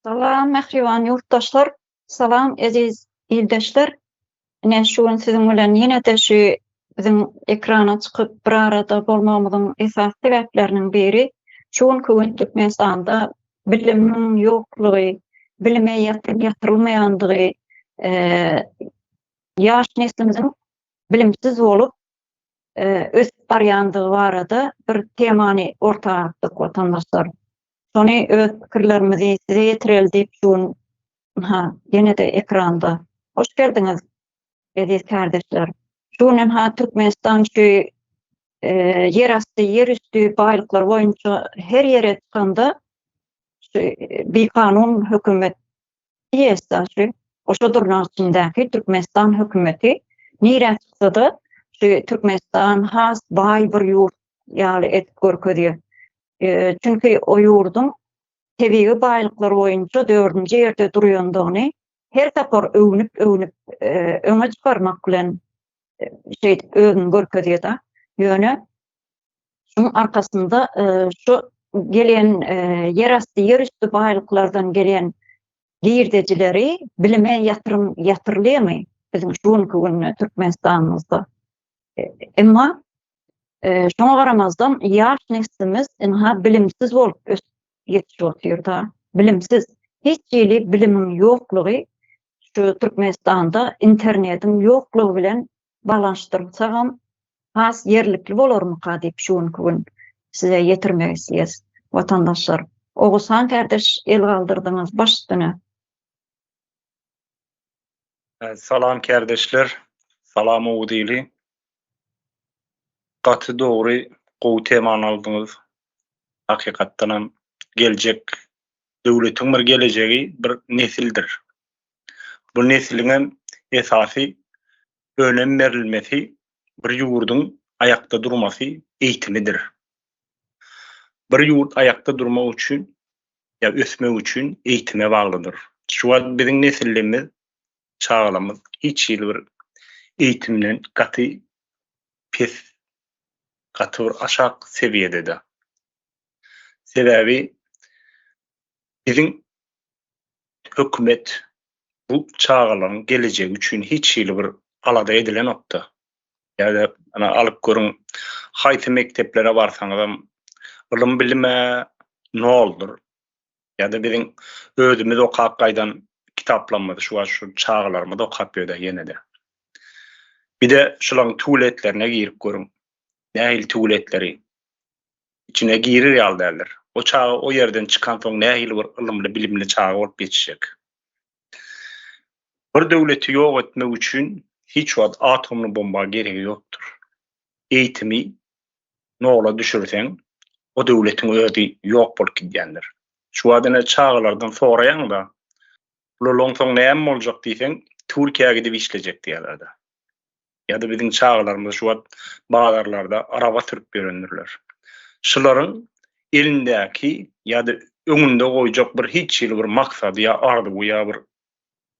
Salam mähriban ýurtdaşlar, salam eziz ildeşler. Ine şu gün siziň bilen ýene-de şu biziň ekrana çykyp bir arada bolmagymyzyň esasy sebäpleriniň biri şu günki gün Türkmenistanda bilimiň ýoklugy, bilime ýatyrym ýatyrylmaýandygy, ýaş neslimiziň bilimsiz bolup ösüp barýandygy barada bir temany orta atdyk watandaşlar. Şony öz pikirlerimizi size ýetireli diýip şu gün ynha ýene-de ekranda. Hoş geldiňiz eziz kärdeşler. Şu gün ynha Türkmenistan şu ýerasty, ýerüsti baýlyklar boýunça her ýere çykanda şu bikanun hökümet Diýýäs-de şu goşa durnagyň içindäki Türkmenistan hökümeti nirä çyksa-da şu Türkmenistan has baý bir ýurt ýaly edip görkezýär. Çünki o ýurduň tebigy baýlyklar boýunça dördünji ýerde durýandygyny her sapar öwnüp-öwnüp öňe çykarmak bilen şeýdip özüni görkezýär-de. Ýöne şunuň arkasynda şu gelen ýerasty, ýerüsti baýlyklardan gelen girdejileri bilime ýatyrym ýatyrylýarmy biziň şu günki günde Türkmenistanymyzda? Emma şoňa garamazdan ýaş neslimiz ynha bilimsiz bolup ösüp ýetişip otyrda. Bilimsiz. Hiç hili bilimiň ýoklugy şu Türkmenistanda internetiň ýoklugy bilen baglanyşdyrsagam has ýerlikli bolarmyka diýip şu günki gün size ýetirmek isleýäs watandaşlar. Oguzhan kardeş el galdyrdyňyz baş üstüne. Salam kardeşler. Salam Oguz ili. Gaty dogry gowy temany aldyňyz. Hakykatdanam geljek döwletiň bir gelejegi bir nesildir. Bu nesliňem esasy önem berilmesi bir ýurduň aýakda durmasy eýtimidir. Bir ýurt aýakda durmak üçin ýa ösmek üçin eýtime baglydyr. Şu wagt biziň nesillimiz, çagalarymyz hiç hili bir eýtimden gaty pes, gaty bir aşak sewiýedede. Sebäbi biziň hökümet bu çagalaryň gelejegi üçin hiç hili bir alada edilenokda. Ýa-da ana alyp görüň, haýsy mekdeplere barsaňyzam ylym bilime noldur. Ýa-da biziň özümiz okap gaýdan kitaplarymyzy şu wagt şu çagalarymyz okap ýörde ýene-de. Bir-de şularyň tualetlerine girip görüň. Nähili tualetleri? Içine girer ýaly däldir. O çaga o ýerden çykansoň nähili bir ylymly, bilimli çaga bolup ýetişjek? Bir döwleti ýok etmek üçin hiç wagt atomly bomba geregi ýokdur. Eýtimi nola düşürseň, o döwletiň özi ýok bolup gidýändir. Şu wagt ine çagalardan soraýaň-da, ulalaňsoň näme boljak diýseň, Türkiýä gidip işlejek diýýärler-de. Ýa-da biziň çagalarymyz şu wagt bazarlarda araba sürüp ýörendirler. Şularyň elindäki ýa-da öňünde goýjak bir hiç hili bir maksady ýa arzuwy ýa bir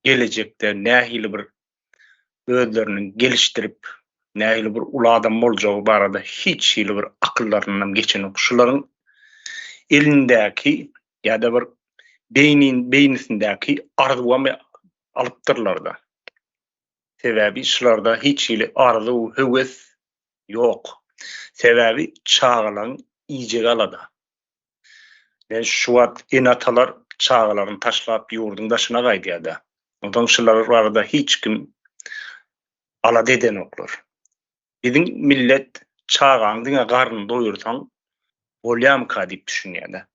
gelejekde nähili bir özlerini gelişdirip, nähili bir uly adam boljagy barada hiç hili bir akyllaryndan geçenok. Şularyň elindäki ýa-da bir beýnin beýnisindäki arzuwam alypdyrlar-da. Sebäbi şularda hiç hili arzuw, höwes ýok. Sebäbi çagalaryň iýjegi alada. Men şu wagt ene-atalar çagalaryny taşlap ýurduň daşyna gaýdýada. Onsoň şular barada hiç kim alada edenoklar. Biziň millet çagaň diňe garnyny doýursaň bolýamyka diýip düşünýärde.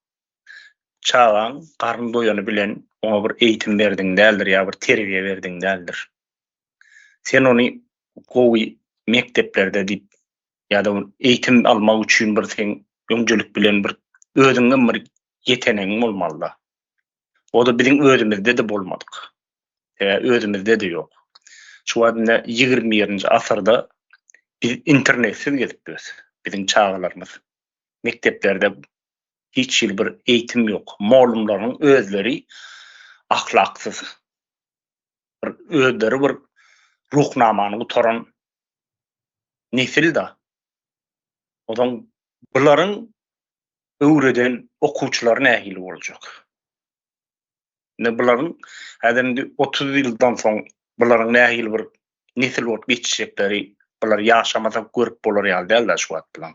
Çagaň garny doýany bilen oňa bir eýitim berdiň däldir ýa bir terbiýe berdiň däldir. Sen ony gowy mekdeplerde diýip ýa-da eýitim almak üçin bir seň öňjelik bilen bir özüňem bir ýetenegiň bolmalyda. O-da biziň özümizde-de bolmadyk. Sebäbi özümizde-de ýok. Şu wagt indi 21-nji asyrda biz internetsiz gezip ýörüs. Biziň çagalarymyz mekdeplerde hiç hili bir eýitim ýok. Mollumlaryň özleri ahlaksyz. Bir özleri bir ruhnamany gutaran nesil-da. Ozaň bularyň öwreden okuwçylary nähili boljak? Indi bularyň häzir indi 30 ýyldan soň bularyň nähili bir nesil bolup ýetişjekleri bular ýaşamasa görüp bolar ýaly däl-de şu wagt bulaň.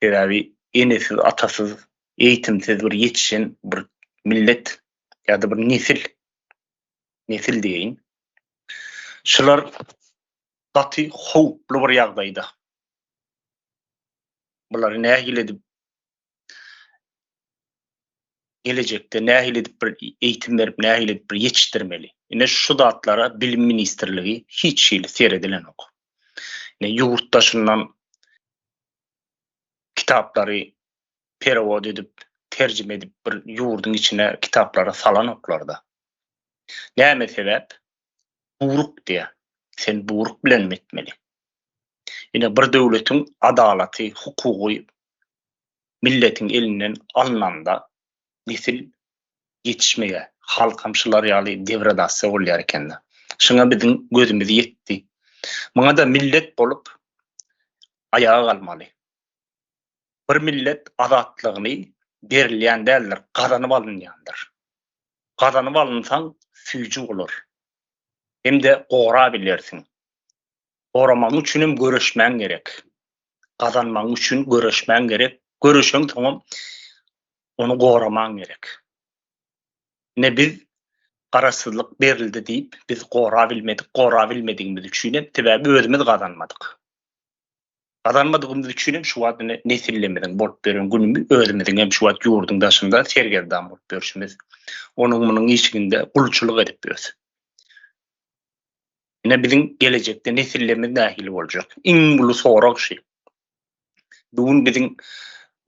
Sebäbi enesiz, atasyz, eýitimsiz bir ýetişen bir millet ýa-da bir nesil, nesil diýeýin. Şular gaty howply bir ýagdaýda. Bulary nähili edip gelejekde nähili edip bir eýitim berip, nähili edip bir ýetişdirmeli? Ine şu zatlara bilim ministrligi hiç hili seredilenok. Ine ýurt daşyndan kitaplary perewod edip, terjime edip bir ýurduň içine kitaplary salanoklarda. Näme sebäp? Buýruk diýýär. Sen buýruk bilenmi etmeli? Ine bir döwletiň adalaty, hukugy milletiň elinden alnanda nesil ýetişmeýär. Halkam şular ýaly degradasiýa bolýar ekende. Şuňa biziň gözümiz ýetdi. Muňa-da millet bolup aýaga galmaly. Bir millet azatlygyny berilýän däldir, gazanyp alynýandyr. Gazanyp alynsaň süýji bolar. Hem-de gorabilersiň. Goramagyň üçinem göreşmäň gerek. Gazanmagyň üçin göreşmäň gerek. Göreşeň soňam ony goramaň gerek. Ine biz garaşsyzlyk berildi diýip biz gorabilmedik, gorabilmedigimiz üçinem sebäbi özümiz gazanmadyk. Gazanmadygymyz üçinem şu wagt ine nesillemiziň bolup ýören günümiz özümiziň hem şu wagt ýurduň daşynda sergezdan bolup ýörşümiz. Onuň munuň işiginde gulçulyk edip ýörüs. Ine biziň gelejekde nesillemiz nähili boljak? Iň uly sorag şu. Bu gün biziň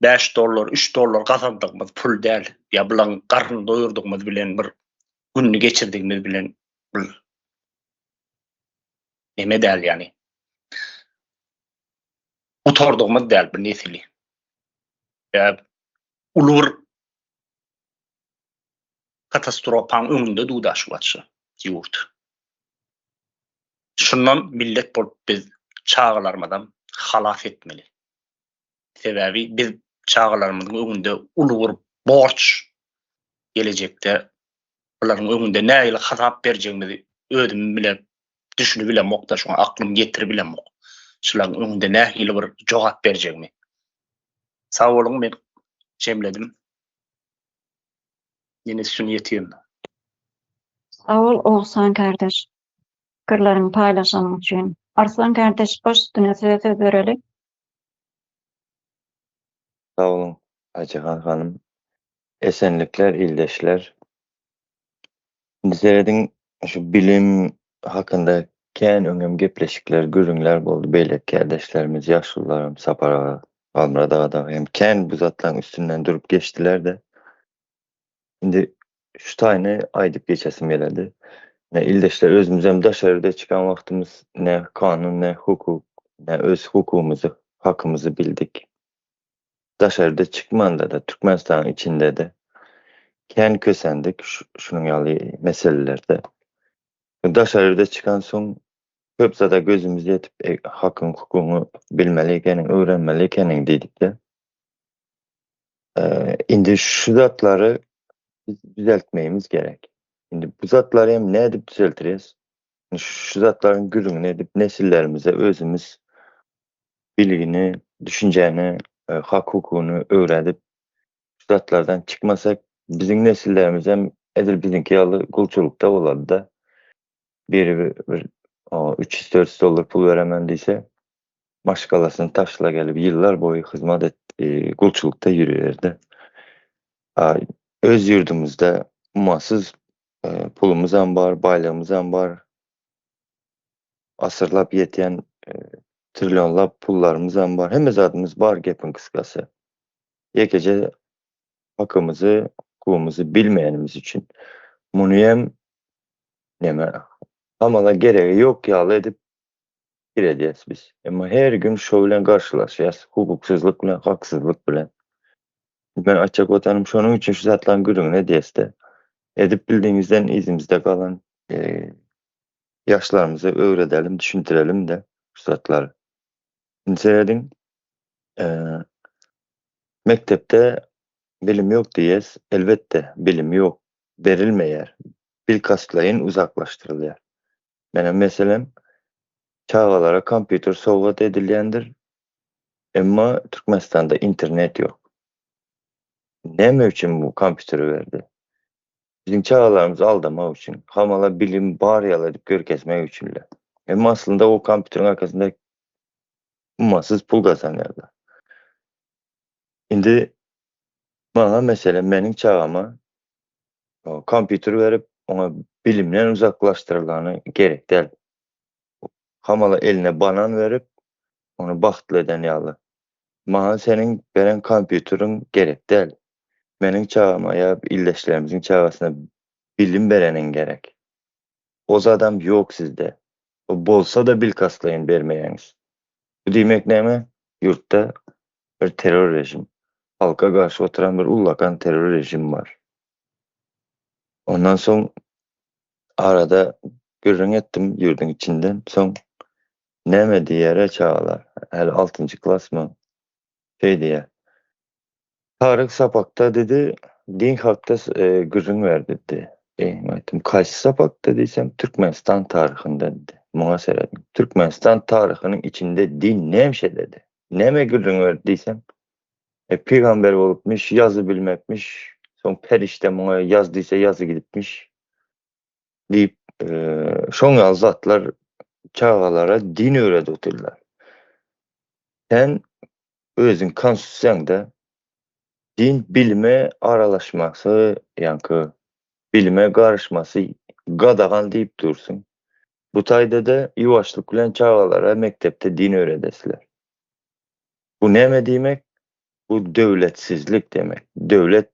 5 dollar, 3 dollar gazandygymyz pul däl. Ýa bulaň garnyny doýurdygymyz bilen bir gününi geçirdigimiz bilen bir neme däl ýani. Gutardygymyz däl bu nesili. Ýa uly bir katastrofaň öňünde duda şu wagt ýurt. Şundan millet bolup biz çagalarymyzam halas etmeli. Sebäbi biz çagalarymyzyň öňünde uly bir borç gelejekde bularyň öňünde nähili hasap berjegimizi özüm bile düşünibilemok-da şoňa aklym ýetiribilemok. Şularyň öňünde nähili bir jogap berjegimi. Sag boluň men jemledim. Ýene üstüni ýetirdim. Sag bol Oguzhan kardeş. Pikirleriňi paýlaşanyň üçin. Arslan kardeş baş üstüne size söz bereli. Sag boluň Aýjahan hanym. Esenlikler ildeşler. Indi serediň şu bilim hakynda kän öňem gepleşikler, gürrüňler boldy. Beýleki kärdeşlerimiz, ýaşulularam Sapar aga, Halmyrat aga dagy hem kän bu zatlaryň üstünden durup geçdiler-de. Indi şu taýyny aýdyp geçesim geledi. Ne ildeşler özümizem daşary ýurda çykan wagtymyz ne kanun, ne hukuk, ne öz hukugymyzy, hakymyzy bildik. Daşarda çykmanda-da, Türkmenistanyň içinde-de kän kösendik şunuň ýaly meselelerde. Daşary ýurda çykansoň köp zada gözümiz ýetip, e, hakyň, hukugyňy bilmeli ekeniň, öwrenmeli ekeniň diýdik-de. Indi şu zatlary biz düzeltmegimiz gerek. Indi bu zatlary hem nädip düzeltiris? Şu zatlaryň gürrüňini edip nesillerimize özümiz bilgini, düşünjäni, hak-hukugyny öwredip şu zatlardan çykmasak biziň nesillerimiz hem edil biziňki ýaly gulçulykda bolardy-da. Biri bir 300-400 dollar pul beremen diýse, maşgalasyny taşla gelip ýyllar boýy hyzmat et, gulçulykda ýörerdi. Öz ýurdumyzda ummasyz pulumyzam bar, baýlygymyzam bar. Asyrlap ýetýän trillionlap pullarymyzam bar. Hemme zadymyz bar gepiň gysgasy. Ýekeje hakymyzy, hukugymyzy bilmeýänimiz üçin muny hem neme hamala geregi ýok ýaly edip pikir edýäs biz. Emma her gün şo bilen garşylaşýas, hukuksyzlyk bilen, haksyzlyk bilen. Men aýtjak bolsanym şonuň üçin şu zatlaryň gürrüňini edýäs-de. Edip bildiğimizden yzymyzda galan ýaşlarymyza öwredelim, düşündirelim-de şu zatlary. Indi serediň, mekdepde bilim ýok diýýäs. Elbetde, bilim ýok. berilmeýär. Bilkastlaýyn uzaklaşdyrylýar. Menem meselem çagalara kompýuter sowgat edilýändir. Emma Türkmenistanda internet ýok. Näme üçin bu kompýuteri berdi? Biziň çagalarymyzy aldamak üçin, hamala bilim bar ýaly edip görkezmek üçinle. Emma aslynda o kompýuteriň arkasynda ummasyz pul gazanýarlar. Indi maňa meselem meniň çagama kompýuter berip, oňa bilimden uzaklaşdyrylany gerek däl. Hamala eline banan berip, ony bagtly eden ýaly. Maňa seniň beren kompýuteriň gerek däl. Meniň çagama ýa ildeşlerimiziň çagasyna bilim bereniň gerek. O zadam ýok sizde. O bolsa-da bilkastlaýyn bermeýäňiz. Bu diýmek näme? Ýurtda bir terror režim. Halka garşy oturan bir ullakan terror režim bar. Ondan soň arada gürrüň etdim ýurduň içinden. Soň näme diýýär-ä çagalar? Häli altynjy klasmy? Şeý diýýär. Taryh sapakda dedi, din hakda gürrüň berdi diýdi. Men aýtdym, kaýsy sapakda diýsem, Türkmenistan taryhynda diýdi. Muňa serediň. Türkmenistan taryhynyň içinde din nämişe dedi. Näme gürrüň berdi diýsem, e, pygamber bolupmyş, ýazy bilmekmiş, soň perişde muňa ýaz diýse ýazy gidipmiş diýip, e, şoň ýaly zatlar çagalara din öwredip otyrlar. Sen özüň konstitusiýaňda din bilime aralaşmasy, ýaňky bilime garyşmasy gadagan diýip dursuň. Bu taýda-da ýuwaşlyk bilen çagalara mekdepde din öwredesiler. Bu näme diýmek? Bu döwletsizlik demek. Döwlet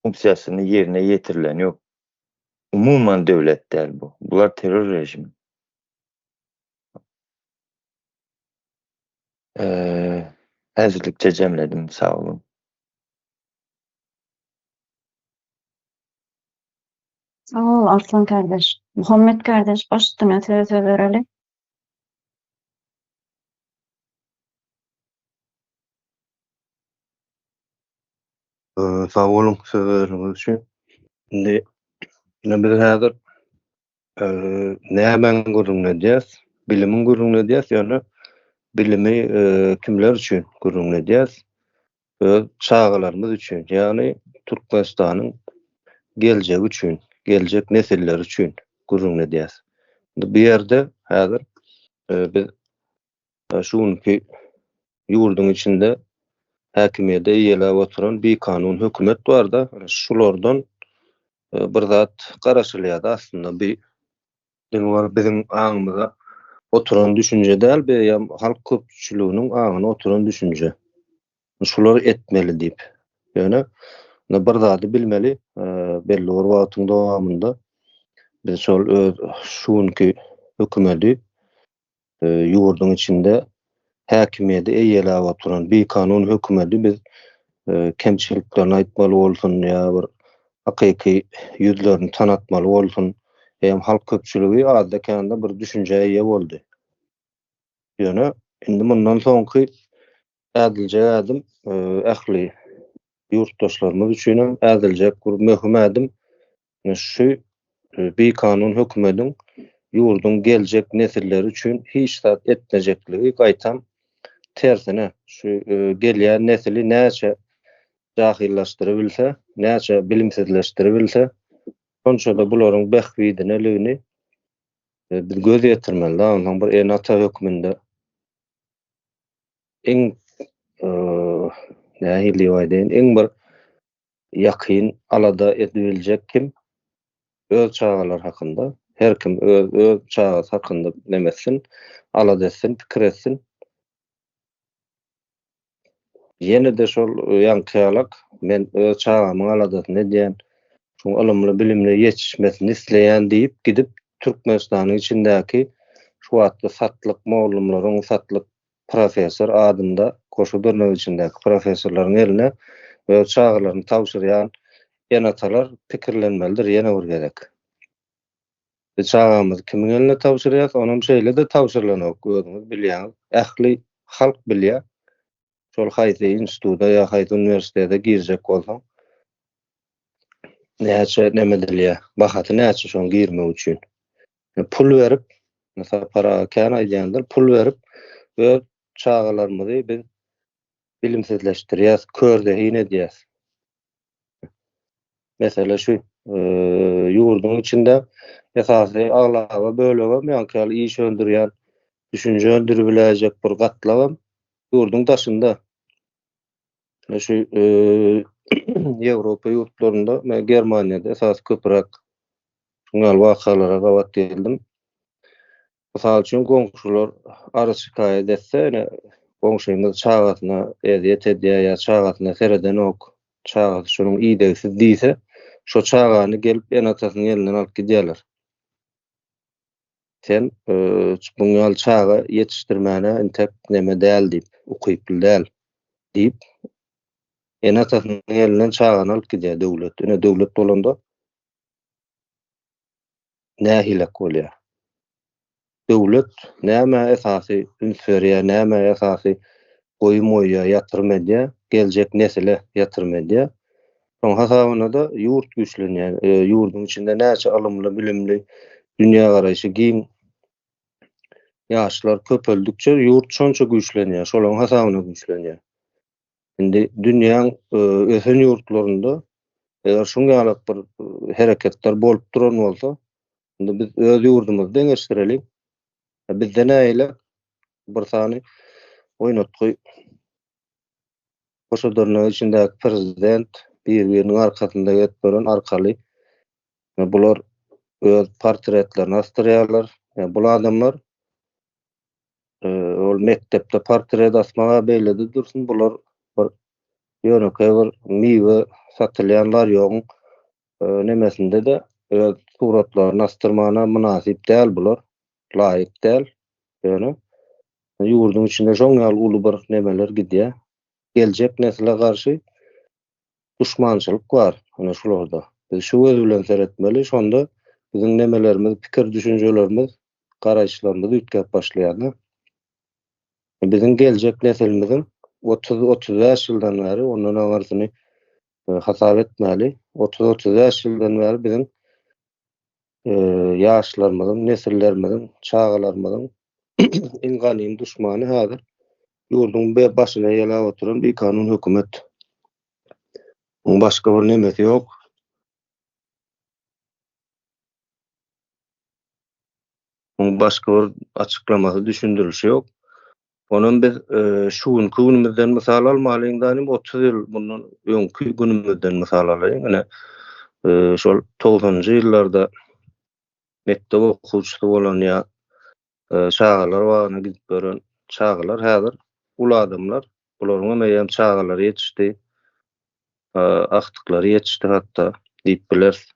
funksiýasyny ýerine ýetirilen ýok. Umuman döwlet däl bu. Bular terror režimi. Häzirlikçe jemledim. Sag boluň. Sag bol Arslan kardeş. Muhammet kardeş baş üstüne söz söz bereli. Sag boluň söz bereniňiz üçin. Indi ine biz häzir nämäň gürrüňini edýäs? Bilimiň gürrüňini edýäs, ýöne bilimi kimler üçin gürrüňini edýäs? Öz çagalarymyz üçin, ýagny Türkmenistanyň geljegi üçin, geljek nesilleri üçin gürrüňini edýäs. Indi bu ýerde häzir biz şu günki ýurduň içinde häkimiýeti eýeläp oturan bikanun hökümet barda, şulardan bir zat garaşylýardy aslynda. Bu diňe bir biziň aňymyza oturan düşünje däl, bu eýýäm halk köpçüliginiň aňyna oturan düşünje. Şulary etmeli diýip. Ýöne bir zady bilmeli, belli bir wagtyň dowamynda biz şol öz şu günki hökümeti ýurduň içinde häkimiýeti eýeläp oturan bikanun hökümeti biz kemçiliklerini aýtmaly bolsun ýa bir hakyky ýüzlerini tanatmaly bolsun, hem halk köpçüligi azda-kände bir düşünjä eýe boldy. Ýöne indi mundan soňky ädiljek ädim ähli ýurtdaşlarymyz üçin hem ädiljek bir möhüm ädim şu bikanun hökümediň ýurduň geljek nesilleri üçin hiç zat etmejekligi, gaýtam tersine, şu gelýän nesili näçe jahyllaşdyrybilse, näçe bilimsizleşdiribilse, şonça-da bularyň bähbidineligini biz göz ýetirmeli. Onsoň bir ene-ata hökmünde iň nähili diýip aýdaýyn, iň bir ýakyn alada edibiljek kim? Öz çagalary hakynda. Her kim öz öz çagasy hakynda neme etsin, alada etsin, pikir etsin. Ýene-de şol ýaňky ýalak, men öz çagamyň aladasyny edýän, şuň ylymly-bilimli ýetişmesini isleýän diýip gidip Türkmenistanyň içindäki şu wagtky satlyk mollumlaryň, satlyk professor adynda goşa dyrnak içindäki professorlaryň eline öz çagalaryny tabşyrýan ene-atalar pikirlenmelidir ýene bir gezek. Biz çagamyzy kimiň eline tabşyrýas, onam şeýle-de tabşyrylanok, özüňiz bilýäňiz, ähli halk bilýär. Şol haýsy instituta ýa haýsy uniwersitete girjek bolsaň. Näçe neme edilýär? Bahasy näçe şoň girmek üçin? Pul berip, Sapar aga kän aýdýandyr, pul berip öz çagalarymyzy biz bilimsizleşdirýäs, kör-zehin edýäs. Mesele şu, ýurduň içinde esasy aglaba bölegem ýaňky ýaly iş öndürýän, düşünje öndüribiläýjek bir gatlagam ýurduň daşynda. Şu Ýewropa ýurtlarynda, men Germaniýada esasy köpräk şuň ýaly wakalara gabat geldim. Mysal üçin, goňşular arz-şikaýat etse, ine, goňşymyz çagasyna ezýet edýär ýa çagasyna seredenok, çagasy şonuň idegsiz diýse, şo çagany gelip ene-atasynyň elinden alyp gidýärler. Sen buň ýaly çaga ýetişdirmäne intek neme däl diýip, ukyply däl diýip, ene-atasynyň elinden çagany alyp gidýär döwlet. Ine, döwlet bolanda nähilek bolýar? Döwlet nämä esasy üns berýär, nämä esasy goýum goýýar, ýatyrym edýär? Geljek nesile ýatyrym edýär. Şoň hasabyna-da ýurt güýçlenýär. Ýurduň içinde näçe ylymly, bilimli, dünýägaraýşy giň ýaşlar köpeldikçe ýurt şonça güýçlenýär, şolaryň hasabyna güýçlenýär. Indi dünýäň ösen ýurtlarynda eger şuň ýalak bir hereketler bolup duran bolsa, indi biz öz ýurdumyzy deňeşdireliň. Bizde nähili bir sany oýnatgy goşa dyrnak içindäki prezident bir-biriniň arkasynda gezip ýören arkaly bular öz portretlerini asdyrýarlar. Bul adamlar Ol mekdepde portret asmaga beýlede dursun, bular bir ýönekeý bir miwe satylýan larýogyň nemesinde-de öz suratlaryny asdyrmana mynasyp däl bular, laýyk däl. Ýöne ýurduň içinde şoň ýaly uly bir nemeler gidýär. Geljek nesle garşy duşmançylyk bar ine şularda. Biz şu göz bilen seretmeli, şonda biziň nemelerimiz, pikir-düşünjelerimiz, garaýyşlarymyz üýtgäp başlaýar-da. Biziň geljek neslimiziň 30-35 ýyldan bäri, ondan aňyrsyny e, hasap etmäli, 30-35 ýyldan bäri biziň e, ýaşlarymyzyň, nesillerimiziň, çagalarymyzyň iň ganym duşmany häzir ýurduň başyna eýeläp oturan bikanun hökümet. Muň başga bir nemesi ýok. Muň başga bir açyklamasy, düşündirişi ýok. Onam biz şu günki günümizden mysal almalyň da, 30 ýyl mundan öňki günümizden mysal alaýyň. Ine, şol 90-njy ýyllarda mekdep okuwçysy bolan ýa çagalar bagyna gidip ýören çagalar häzir uly adamlar. Bularyň hem eýýäm çagalary ýetişdi, agtyklary ýetişdi hatda diýip bileris.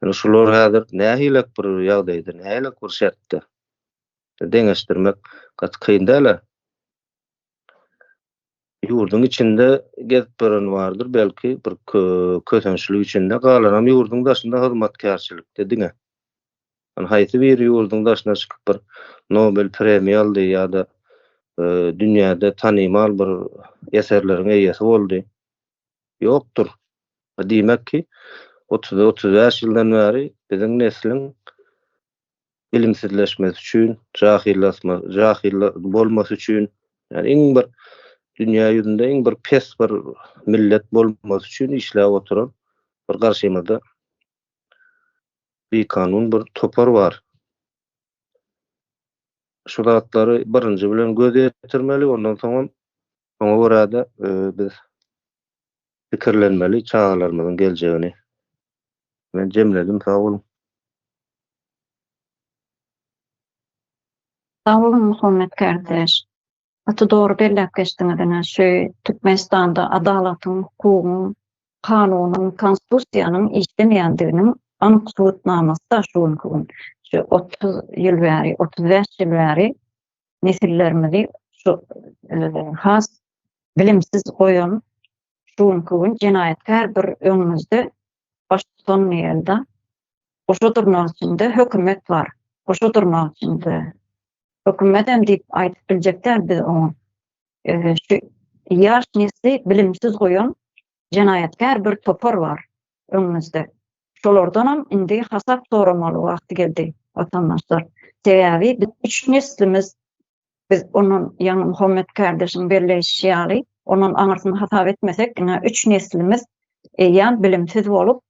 Ýöne şular häzir nähilek bir ýagdaýda, nähilek bir şertde? Deňeşdirmek gaty kyn däl-ä. Ýurduň içinde gezip ýören bardyr, belki bir kösençlik içinde, galanam ýurduň daşynda hyzmatkärçilikde diňe. Ýani haýsy biri ýurduň daşyna çykyp bir Nobel premiýa aldy ýa-da dünýäde tanymal bir eserleriň eýesi boldy? Ýokdur. Diýmek ki, 30-35 ýyldan bäri biziň nesliň bilimsizleşmesi üçin, jahyllasma, jahyl bolmasy üçin, ýani iň bir dünýä ýüzünde iň bir pes bir millet bolmasy üçin işläp oturan bir garşymyzda bikanun bir topar bar. Şu zatlary birinji bilen göz ýetirmeli, ondan soňam şoňa görä-de biz pikirlenmeli çagalarymyzyň geljegini. Men jemledim, sag boluň. Sag boluň Muhammet kardeş. Gaty dogry belläp geçdiňiz ine şu Türkmenistanda adalatyň, hukugyň, kanunyň, konstitusiýanyň işlemeýändiginiň anyk subutnamasy-da şu günki gün. Şu 30 ýyl bäri, 35 ýyl bäri nesillerimizi şu has bilimsiz goýan şu günki gün jenaýatkär bir öňümizde baştutan diýeli-de. Goşa dyrnak içinde hökümet bar. Goşa dyrnak içinde hökümetem diýip aýdyp biljek däl biz oňa. Şu ýaş nesli bilimsiz goýan jenaýatkär bir topar bar. öňümizde. Şolardanam indi hasap soramaly wagty geldi watandaşlar. Sebäbi biz üç neslimiz biz ondan ýaňy Muhammet kärdeşiň belleýşi ýaly ondan aňyrsyny hasap etmesek ine üç neslimiz eýýäm bilimsiz bolup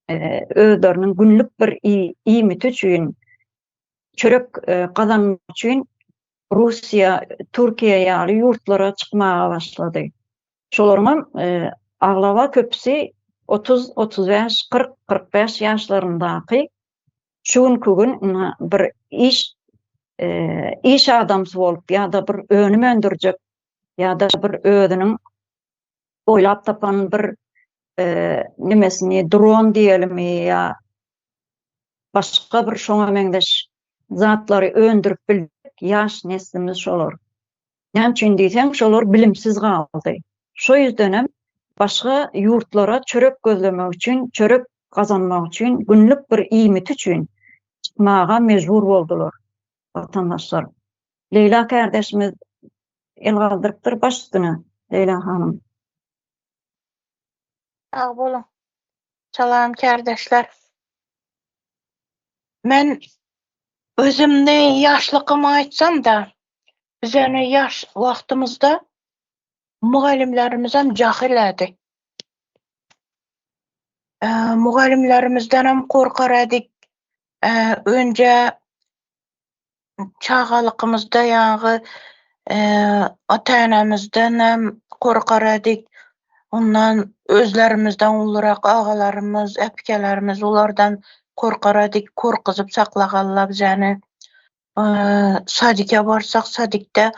özleriniň günlük bir iýmiti üçin çörek gazanmak üçin Russiýa, Türkiýe ýaly ýurtlara çykmaga başlady. Şolaryňam aglaba köpüsi 30, 35, 40, 45 ýaşlaryndaky şu günki gün bir iş iş adamsy bolup ýa-da bir önüm öndürjek ýa-da bir özüniň oýlap tapan bir nimesini dron diýelimi ýa başga bir şoňa meňzeş zatlary öndürip biljek ýaş neslimiz şolar. Näme üçin diýseň, şolar bilimsiz galdy. Şo ýüzdenem başga ýurtlara çörek gözlemek üçin, çörek gazanmak üçin, günlük bir iýmit üçin çykmaga mejbur boldular watandaşlar. Leýla kärdeşimiz el galdyrypdyr, baş üstüne Leýla hanym. Sag boluň. Salam kärdeşler. Men özümni ýaşlygymy aýtsam-da, biz ýöne ýaş wagtymyzda mugallymlarymyzam jahyl edi. Mugallymlarymyzdanam gorkar edik. Önje Çagalykymyzda ýaňy ata-enemizdenem gorkar edik. Ondan özlerimizden ulurak agalarymyz, äpikelerimiz olardan gorkar edik. Gorkuzyp saklaganlar bizäni. Sadike barsak, sadikde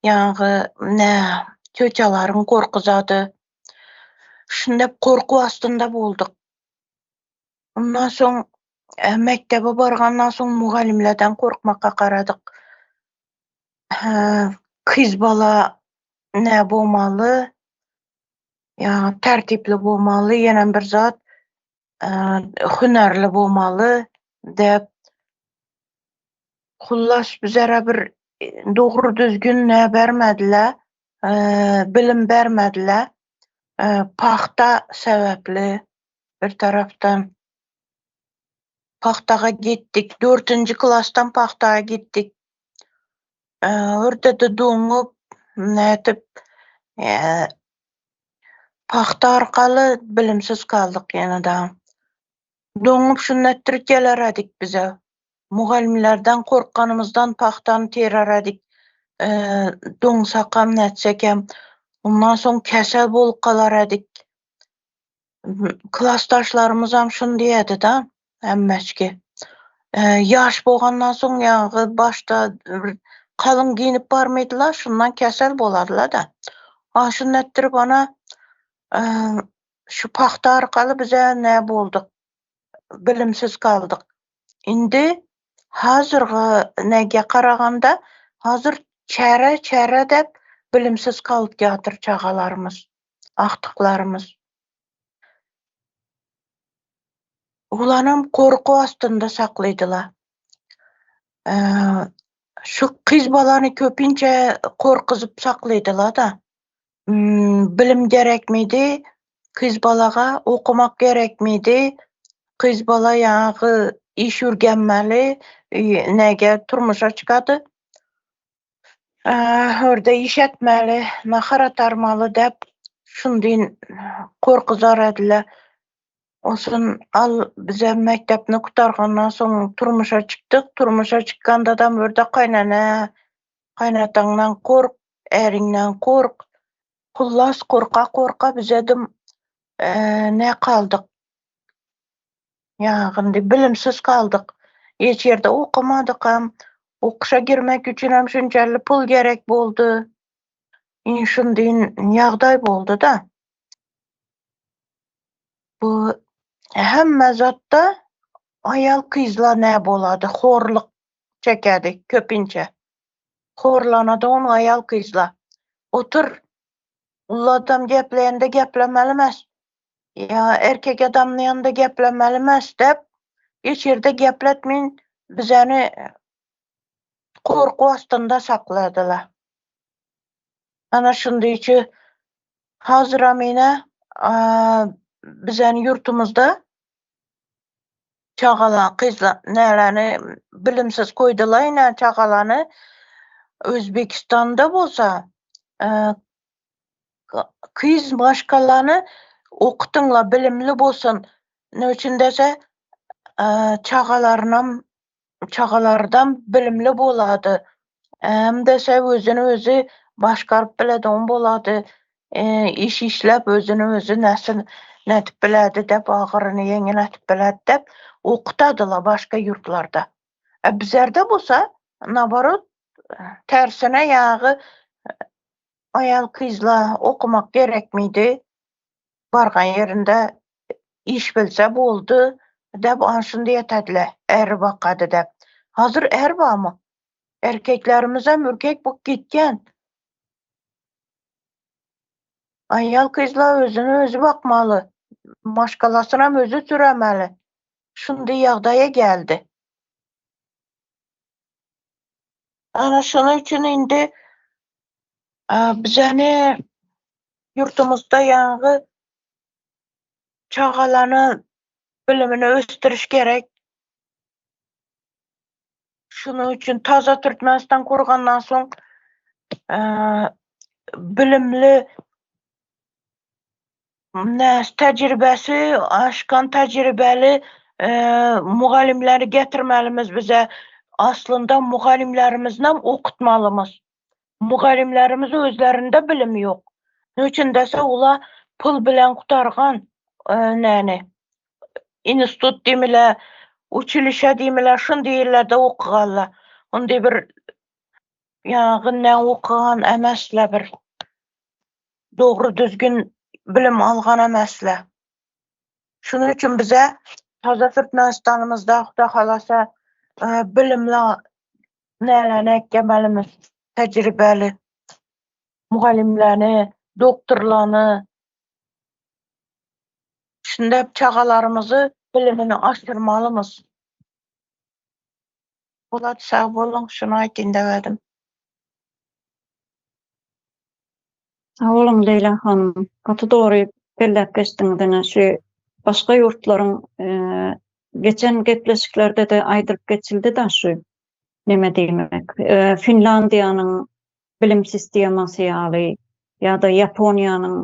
ýaňy nä tötýalaryň gorkuzady. Şundep gorky astynda bolduk. Ondan soň mekdebe bargandan soň mugallymlardan gorkmakka garadyk. Kyz bala nä bolmaly? Ýa tertipli bolmaly, ýenem bir zat hünärli bolmaly dep. Hullas bizere bir dogry düzgün nä bermediler, bilim bermediler. Pagta sebäpli Bir tarapdan pagtaga gitdik. Dördünji klasdan pagtaga gitdik. Ortada doňup, nädip, pagta arkaly bilimsiz galdyk ýene-de. Doňup şunda etdirip geler edik bize. Mugallymlardan korkanymyzdan pagtany terer edik. Doňsakam, nätsekem. Ondan soň kesel bolup galar edik. Klasdaşlarymyzam şuny diýýärdi-de, hemmeçki. Ýaş bolgandan soň ýaňky başda bir galyň geýnip barmydylar, şundan kesel bolardylar-da. A şuny etdirip ana şu pagta arkaly bize nä bolduk, bilimsiz galdyk. Indi hazyrgy näge garaganda hazir çäre-çäre dep bilimsiz galyp ýatyr çagalarymyz. Agtyklarymyz. Olanam gorky astynda saklydylar. Şu gyz balany köpinçe gorkuzyp saklydylar-da. Bilim gerekmidi gyz balaga, okumak gerekmidi. Gyz bala ýaňy iş ürgenmeli, nege turmuşa çykady. Hörde iş etmeli, nahar atarmaly dep şundyn gorkuzar ediler. Olsun al bize mekdepni gutargandan soň turmuşa çykdyk. Turmuşa çykanda da mürde kaynana, kaynataňdan kork, äriňden kork. Hullas korka-korka bize dim ne kaldyk. Ýagny bilimsiz galdyk. Hiç ýerde okamadykam. Okuşa girmek üçinem şunçally pul gerek boldy. Indi şundyň ýagdaý boldy-da. Bu hemme zatda aýal gyzlar nä bolady, horluk çekedi köpinçe. Horlanady onuň aýal gyzlar. Otur, uly adam gepleýende geplemeli emes. Ýa erkek adamyň ýanynda geplemeli emes dep, hiç ýerde gepletmeýin, bizeni gorky astynda sakladylar. Ana şundyçy hazyram ine. Bizäni ýurtumyzda çagala gyzla näläni bilimsiz koýdyla ine çagalany Özbekistanda bolsa kyz maşgalany okutyňla bilimli bolsun ne üçin dese çagalarynam çagalardam bilimli bolady hem dese özüni özi başgaryp biledigan bolady iş işläp özüni özi näsin nädip biledi dep agyryny ýeňil atyp biledi dep okutadylar başga ýurtlarda. A bizlerde bolsa naborot tersine ýagy aýal kyzla okumak gerekmidi bargan ýerinde iş bilse boldy dep an şundy ýetediler äri bakady dep. Hazir är barmy? Erkeklerimizem ürkek bolup gitgen. Aýal gyzlar özüni özi bakmaly. Maşgalasynam özi süremeli. Şundy ýagdaýa geldi. Ana şonuň üçin indi bizeni ýurtumyzda ýaňy çagalany bilimini ösdüriş gerek. Şunuň üçin taza Türkmenistan gurgandan soň bilimli tejribesi aşkan tejribeli mugallymlary getirmelimiz bize. Aslynda mugallymlarymyzam okutmalymyz. Mugallymlarymyz özlerinde bilim ýok. Ne üçin dese olar pul bilen gutargan näni institut diýmile, uçilişe diýmile, şundy ýerlerde okuganlar. Ondy bir ýaňy ne okugan emesler bir dogry düzgün bilim algan emesler. Şunuň üçin bize taze Türkmenistanymyzda Huda halasa bilimli näläni ekgemelimiz, tejribeli mugallymlaryny, doktorlaryny şundap çagalarymyzy bilimini aşyrmalymyz. Polat sag boluň, şuny aýtyn dewedim. Sag boluň Leýla hanym. Gaty dogry belläp geçdiňiz ine şu başga ýurtlaryň geçen gepleşiklerde-de aýdylyp geçildi-da şu neme diýmek Finlandiýanyň bilim sistemasy ýaly ýa-da Ýaponiýanyň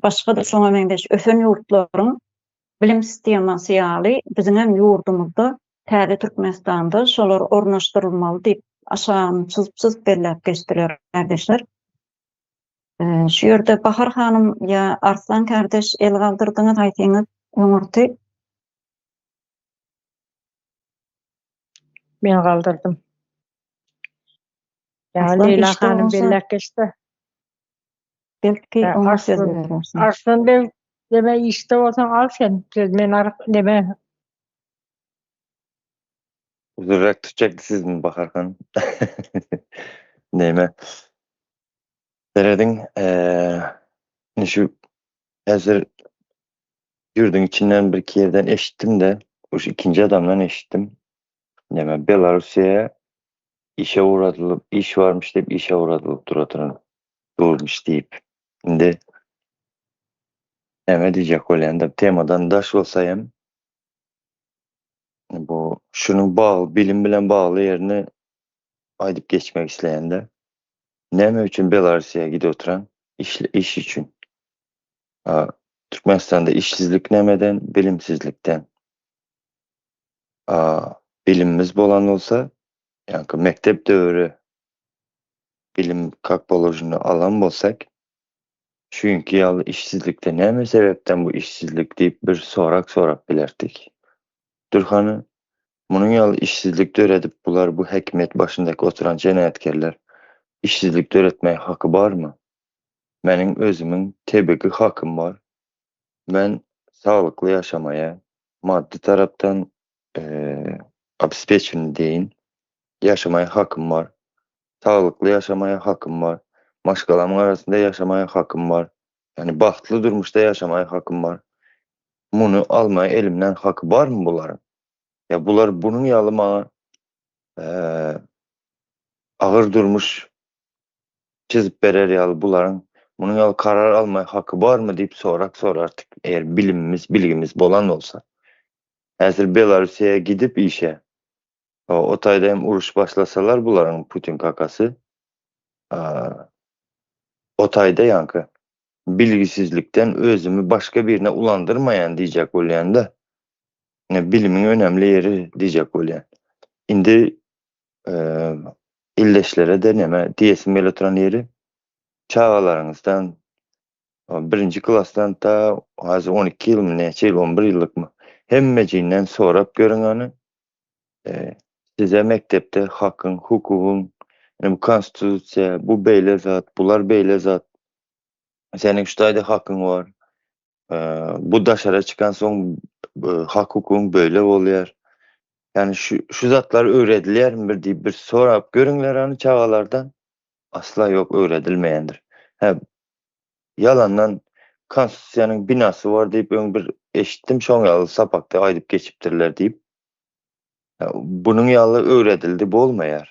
başga-da şoňa meňzeş ösen ýurtlaryň bilim sistemasy ýaly biziňem ýurdumyzda täze Türkmenistanda şolar ornaşdyrylmaly diýip aşagyny çyzyp-çyzyp belläp geçdiler kärdeşler. Şu ýerde Bahar hanym ýa Arslan kardeş el galdyrdyňyz haýsyňyz öňürti? Men galdyrdym. Ýa Leýla hanym belläp geçdi. Belki oňa söz berersiň. Arslan beg deme işde bolsaň al sen söz men aryp neme. Uzynrak tutjakdy sizmi Bahar hanym. Neme. Serediň eee şu häzir ýurduň içinden bir iki ýerden eşitdim-de, şu ikinji adamdan eşitdim. Neme Belarussiýa işe ugradylyp, iş barmyş diýip işe ugradylyp duratyran durmuş diýip. Indi näme diýjek bolýan-da, temadan daş bolsa hem bu şunuň bagly bilim bilen bagly ýerini aýdyp geçmek isleýän-de. Näme üçin Belarussiýa gidip oturan? Iş iş üçin. A Türkmenistanda işsizlik nämeden? Bilimsizlikden. A bilimimiz bolan bolsa, ýaňky mekdep döwri bilim kak položeno alan bolsak, şuňki ýaly işsizlikde näme sebäpden bu işsizlik diýip bir sorag sorap bilerdik. Dur hany, munuň ýaly işsizlik döredip bular bu häkimiýet başyndaky oturan jenaýatkerler işsizlik döretmäge haky barmy? Meniň özümiň tebigy hakym bar. Men saglykly ýaşamaýa, maddy tarapdan obespeçenny deýin, ýaşamaýa hakym bar. Saglykly ýaşamaýa hakym bar. Maşgalamyň arasynda ýaşamaýa hakym bar. Ýagny bagtly durmuşda ýaşamaýa hakym bar. Muny almaýa elimden haky barmy bularyň? Ýa bular bunuň ýaly maňa agyr durmuş çyzyp berer ýaly bularyň. Munuň ýaly karar almaý haky barmy diýip sorak sorardyk, eger bilimimiz, bilgimiz bolan bolsa. Häzir Belarusiýa gidip işe, o taýda hem uruş başlasalar bularyň Putin kakasy, o taýda ýaňky bilgisizlikden özümi başga birine ulandyrmaýan diýjek bolýan-da. Bilimiň önemli ýeri diýjek bolýan. Indi ildeşlere-de neme diýesim gelip oturan ýeri, çagalaryňyzdan birinji klasdan ta häzir 12 ýylmy näçe ýyl 11 ýyllykmy hemmejinden sorap görüň ony. Size mekdepde hakyň, hukugyň, bu konstitusiýa, bu beýle zat, bular beýle zat. Seniň şu taýda hakyň bar. Bu daşara çykan soň hak hukugyň beýle bolýar. Ýani şu şu zatlar öwredilýärmi bir diýip bir sorap görüňler ony çagalardan. Asla ýok öwredilmeýändir. Hä ýalandan konstitusiýanyň binasy bar diýip öň bir eşitdim şoň ýaly sapakda aýdyp geçipdirler diýip. Bunuň ýaly öwredildi bolmaýar.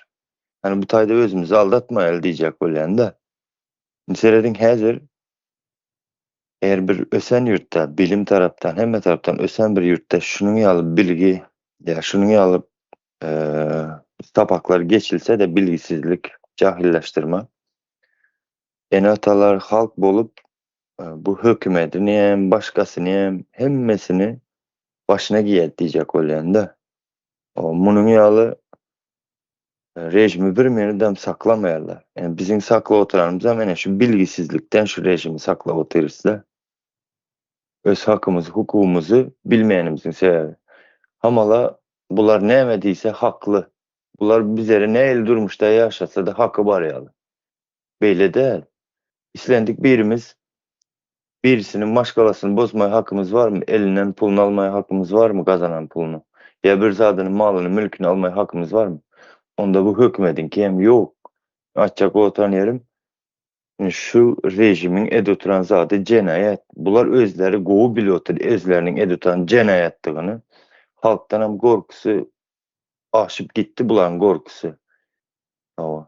Ýani bu taýda özümizi aldatmaýaly diýjek bolýan-da. Indi serediň häzir eger bir ösen ýurtda bilim tarapdan hemme tarapdan ösen bir ýurtda şunuň ýaly bilgi ýa şunuň ýaly sapaklar geçilse-de bilgisizlik, jahyllaşdyrma ene-atalar halk bolup bu hökümetini hem başgasyny hem hemmesini başyna giýer diýjek bolýan-da. Munuň ýaly režimi bir minudam saklamaýarlar. Ýani biziň saklap oturanymyzam ene şu bilgisizlikden şu režimi saklap otyrys-da. Öz hakymyzy, hukugymyzy bilmeýänimiziň sebäbi. Hamala bular näme diýse hakly. Bular bizleri nähili durmuşda ýaşatsa-da haky bar ýaly. Beýle däl. Islendik birimiz birisiniň maşgalasyny bozmaýa hakymyz barmy? Elinden puluny almaýa hakymyz barmy gazanan puluny? Ýa bir zadyny, malyny, mülküni almaýa hakymyz barmy? Onda bu hökümediňki hem ýok. Aýtjak oturan ýerim, şu režimiň edip oturan zady jenaýat. Bular özleri gowy bilip otyr özleriniň edip oturan jenaýatdygyny. Halkdanam gorkusy aşyp gitdi bularyň gorkusy. Hawa.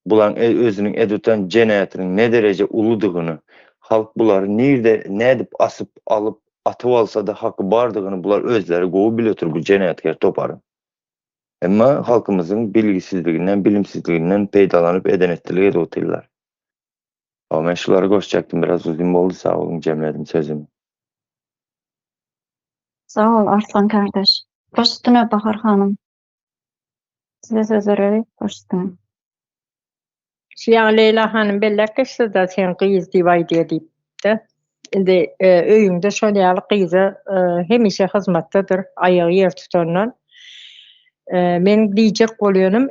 Bularyň özüniň edip oturan jenaýatynyň ne dereje uludygyny, halk bulary nirde nädip asyp alyp atyp alsa-da haky bardygyny bular özleri gowy bilip otyr bu jenaýatkär toparyň. Emma halkymyzyň bilgisizliginden, bilimsizliginden peýdalanyp eden-etdilik edip otyrlar. Hawa, men şulary goşjakdym, biraz uzyn boldy, sag boluň, jemledim sözümi. Sag bol Arslan kardeş. Baş üstüne Bahar hanym. Size söz bereli, baş üstüne. Şu ýaňy Leýla hanym belläp geçdi-de, sen gyz diýip aýdýar diýip-de. Indi öýüňde şol ýaly gyza hemişe hyzmatdadyr, aýagy ýer tutandan. Meň diýjek bolýanym,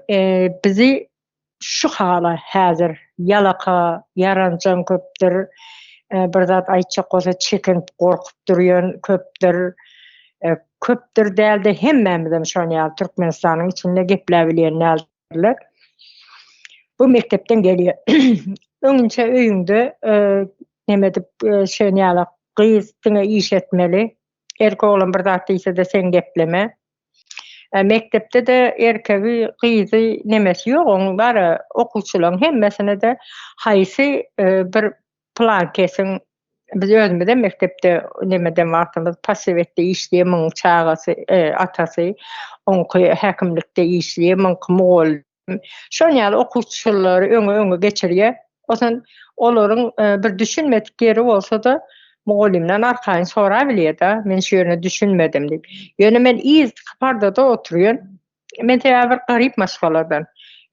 bizi şu hala häzir ýalaka, ýaranjaň köpdür, bir zat aýtjak bolsa çekinip, gorkup durýan köpdür. Köpdür däl-de hemmämizem şon ýaly Türkmenistanyň içinde gepläbilýän däldirler. Bu mekdepden gelýär. Öňünçä öýüňde neme edip şeýle ýaly gyz diňe iş etmeli. Erkek oglan bir zat diýse-de sen gepleme. Mekdepde-de erkegi, gyzy nemesi ýok, oň bar-a okuwçylaryň hemmesine-de haýsy bir plan kesiň biz özümizem mekdepde nemeden wagtymyz pasewetde işleýär muň çagasy, atasy, oňky häkimlikde işleýär, muňky mugallym. Şon ýaly okuwçylary öňe-öňe geçirýär. Onsoň olaryň bir düşünmedik ýeri bolsa-da, mugallymdan arkaýyn sorabilýär-de, men şu ýerine düşünmedim diýip. Ýöne men yzky partada oturýan. Men sebäbi bir garyp maşgaladan.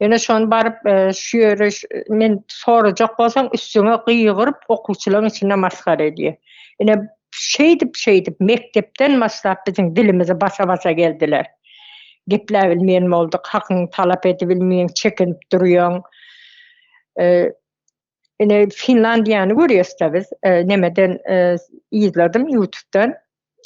Ýöne şony baryp şu ýere men sorajak bolsaň üstüňe gygyryp okuwçylaryň içinde masgara edýär. Ine şeýdip-şeýdip mekdepden başlap biziň dilimizi basa-basa geldiler. Gepläbilmeýän bolduk, hakyňy talap edibilmeýäň, çekinip durýaň. Ine Finlandiýany görýäs-de biz, nemeden yzladym ýutubdan.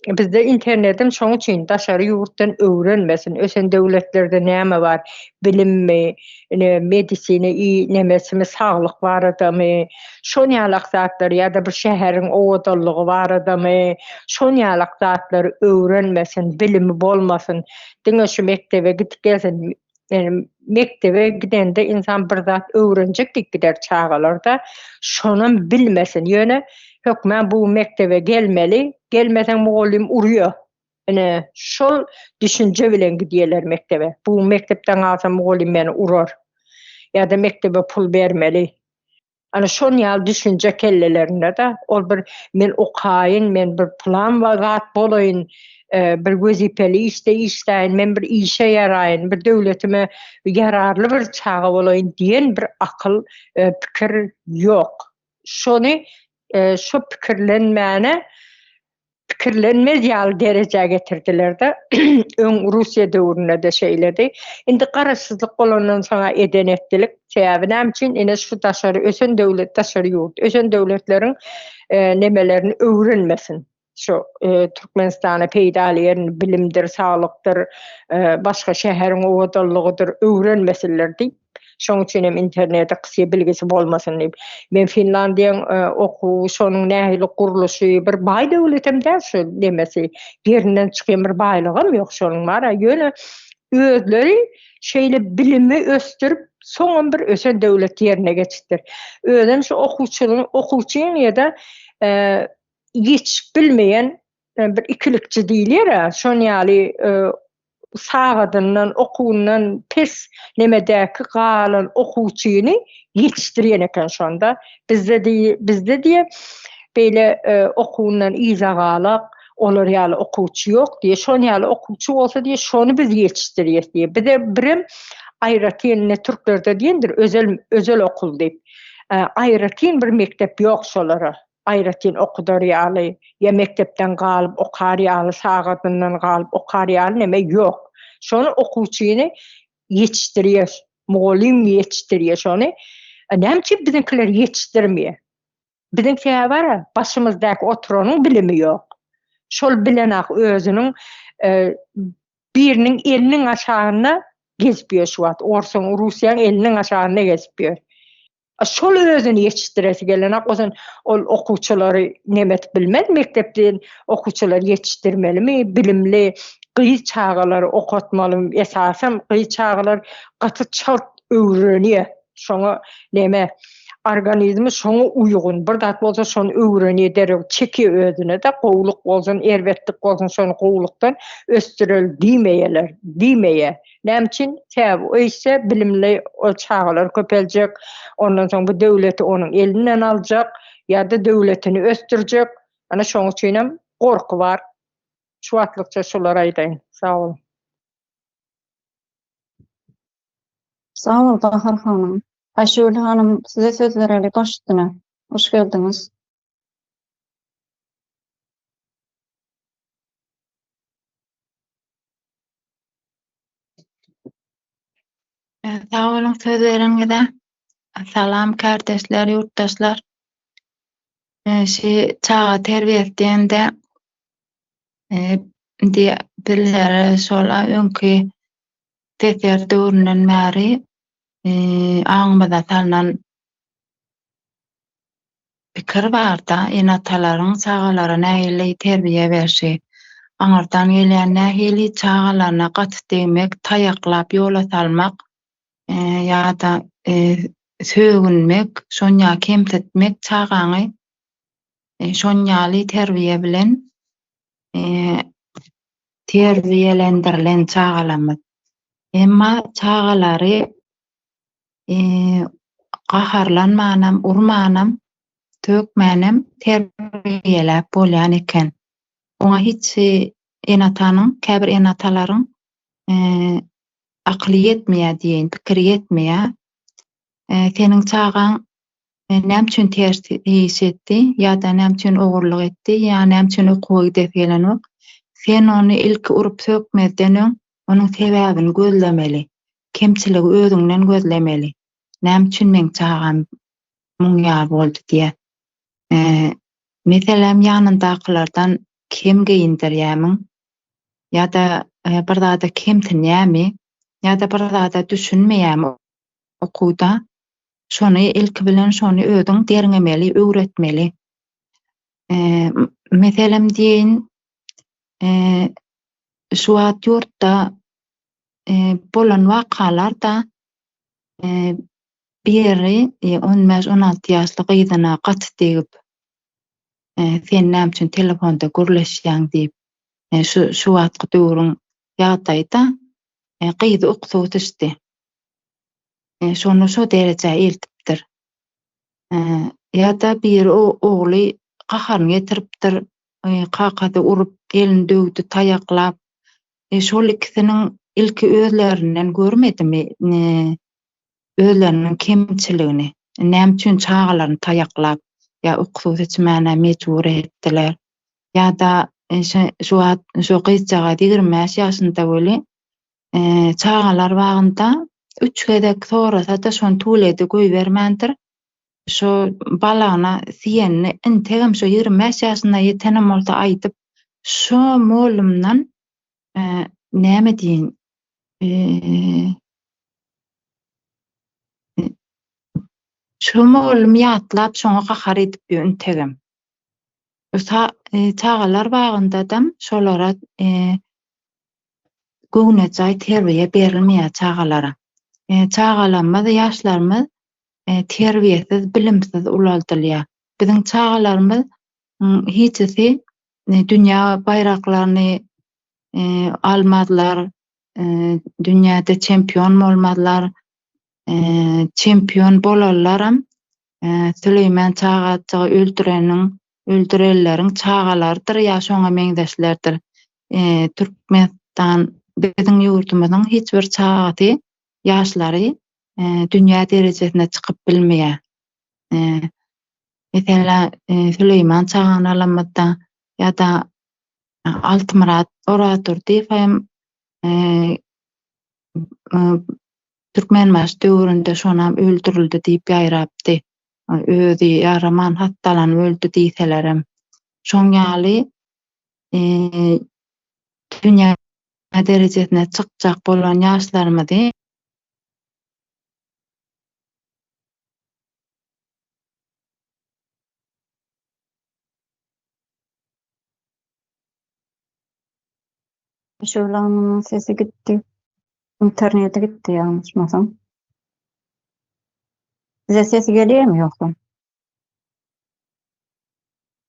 Bizde internetem şoň üçin daşary ýurtdan öwrenmesin, ösen döwletlerde näme bar, bilimmi, ine medisina i nemesimi, saglyk baradamy, şon ýalak zatlar ýa-da bir şäheriň owadanlygy baradamy, şon ýalak zatlary öwrenmesin, bilimi bolmasyn, diňe şu mekdebe gidip gelsin. Yani mekdebe gidende insan bir zat öwrenjek diýip gider çagalar-da, şonam bilmesin. Ýöne hökmän bu mekdebe gelmeli, gelmeseň mugallym urýa. Ine, şol düşünje bilen gidýärler mekdebe. Bu mekdepden galsam mugallym meni urar. Ýa-da mekdebe pul bermeli. Ana şon ýaly düşünje kellelerinde-de, ol bir men okaýyn, men bir pylan zat bolaýyn, e, bir wezipeli işde işläýin, men bir işe ýaraýyn, bir döwletime ýararly bir çaga bolaýyn diýen bir akyl, e, pikir ýok. Şony e, şo pikirlenmäne pikirlenmez ýaly derejä getirdiler-de. Öň Russiýa döwründe-de şeýledi. Indi garaşsyzlyk bolandan soň-a eden etdilik. Sebäbi näme üçin? Ine şu daşary ösen döwlet, daşary ýurt, ösen döwletleriň e, nemelerini öwrenmesin. Şu e, Türkmenistana peýdaly ýerini bilimdir, saglykdyr, e, başga şäheriň owadanlygydyr öwrenmesinler diýip Şoň üçin hem internete kysy bilgisi bolmasyn diýip. Men Finlandiýaň e, okuwy, şonuň nähili gurluşy, bir baý döwletem däl şu nemesi. Ýerinden çykýan bir baýlygam ýok şonuň bar-a. Ýöne özleri şeýle bilimi ösdürip, soňam bir ösen döwlet ýerine geçipdir. Özem şu okuwçylygyň, okuwçyň ýa-da e, ýetişip bilmeýän e, bir ikilikçi diýilýär-ä, şon ýaly e, sagadyndan, okuwyndan pes nemedäki galan okuwçyny ýetişdirýän eken şonda. Bizde diý, bizde diýe beýle e, okuwyndan yza galak, olar ýaly okuwçy ýok diýe, şon ýaly okuwçy bolsa diýe, şony biz ýetişdirýäs diýe. Bize birem aýratyn ne türklerde diýendir, özel özel okul diýip. E, aýratyn bir mekdep ýok şolara. Aýratyn okudar ýaly, ýa mekdepden galyp okar ýaly, sagadyndan galyp okar ýaly neme ýok. Şony okuwçyny ýetişdirýär, mugallym ýetişdirýär şony. Näme üçin biziňkiler ýetişdirmeýär? Biziň sebäbi bar-a, başymyzdaky oturanyň bilimi ýok. Şol bilenak özüniň e, biriniň eliniň aşagynda gezip ýör şu wagt. Orsuň, Russiýanyň eliniň aşagynda gezip ýör. Şol özüni ýetişdiresi gelenok, ozan ol okuwçylary neme etip bilmez, mekdepde okuwçylary ýetişdirmelimi, bilimli gyz çagalary okatmalymy, esasam gyz çagalar gaty çalt öwrenýär, şoňa neme organizmi şoňa uýgun, bir zat bolsa şony öwrenýär derrew çekýär özüne-de, gowulyk bolsun, erbetlik bolsun şony gowulykdan ösdüreli diýmeýärler, diýmeýär. Näme üçin? Sebäbi öýse bilimli ol çagalar köpeljek, ondan soň bu döwleti onuň elinden aljak ýa-da döwletini ösdürjek. Ana şoň üçin hem gorky bar. Şu wagtlykça şulary aýdaýyn. Sag boluň. Sag bol Bahar hanym. Aýşegül hanym size söz bereli baş üstüne. Hoş geldiňiz. Sag boluň söz bereniňize. Salam kärdeşler, ýurtdaşlar. Şi çaga terbiýesi diýende indi bizlere şol öňki SSR döwründen bäri aňymyza salnan Pikir barda, ene-atalaryň çagalara nähili terbiýe berşi, aňyrdan gelýän nähili çagalaryna gaty degmek, taýaklap ýola salmak ýa-da sögünmek, şonýa kemsitmek çagaňy şonýaly terbiýe bilen terbiýelendirilen çagalarymyz. Emma çagalary gaharlanmanam, urmanam, tökmänem terbiýeläp bolýan eken. Oňa hiç ene-atanyň, käbir ene-atalaryň akyly ýetmeýär diýeýin, pikiri ýetmeýär. Seniň çagaň näme üçin ters iş etdi ýa-da näme üçin ogurlyk etdi ýa näme üçin okuwa gidesi gelenok. Sen ony ilki urup sökmezden öň onuň sebäbini gözlemeli. Kemçiligi özüňden gözlemeli. Näme üçin meň çagam muň ýaly boldy diýe. Meselem, ýanyndakylardan kem geýindirýämiň? Ýa-da bir zada kemsinýämi? Ýa-da bir zada düşünmeýämi okuwda? Şony ilki bilen şony özüň derňemeli, öwretmeli. Meselem diýeýin, şu wagt ýurtda. bolan wakalar-da biri on bäş-on alty ýaşly gyzyna gaty degip, sen näme üçin telefonda gürleşýäň diýip, şu şu wagtky döwrüň ýagdaýy-da, gyzy ukusyz düşdi. Şony şo derejä eltipdir. Ýa-da biri ogly gaharyny getiripdir, kakasy urup, elini döwdi, taýaklap. Şol ikisiniň ilki özlerinden görmedimi özleriniň kemçiligini? Näme üçin çagalaryny taýaklap ýa ukusyz içmäne mejbur etdiler? Ýa-da şu wagt şu gyzjagaz 25 ýaşynda weli çagalar bagynda üç gezek sorasa-da şony tuwelede goýbermändir. Şo balagyna siýenini integem şo 25 ýaşyna ýetenem bolsa aýdyp, şo mugallymdan näme diýin, şo mugallym ýatlap şoňa gahar edip ýör integem. Çagalar bagyndadam şolara göwnejaý terbiýe berilmeýär çagalara. Çagalarymyz, ýaşlarymyz terbiýesiz, bilimsiz ulaldylýar. Biziň çagalarymyz hiçisi dünýä baýraklaryny almazlar, dünýäde çempion bolmazlar. Çempion bolanlaram Süleýman çagajygy öldüreniň, öldürenleriň çagalarydyr ýa şoňa meňzeşlerdir. Türkmenistan biziň ýurdumyzyň hiç bir çagasy, ýaşlary dünýä derejesine çykyp bilmeýär. Meselem, Süleýman çagany alamyzda ýa-da Altymyrat Orazdurdyýew hem Türkmenbaşy döwründe şonam öldürildi diýip ýaýrapdy. Özi ýaraman hassalanyp öldi diýselerem. Şoň ýaly dünýä derejesine çykjak bolan ýaşlarymyzy Şöyle hanymyň sesi gitdi. Interneti gitdi ýalňyşmasam. Size sesi gelýärmi ýogsa?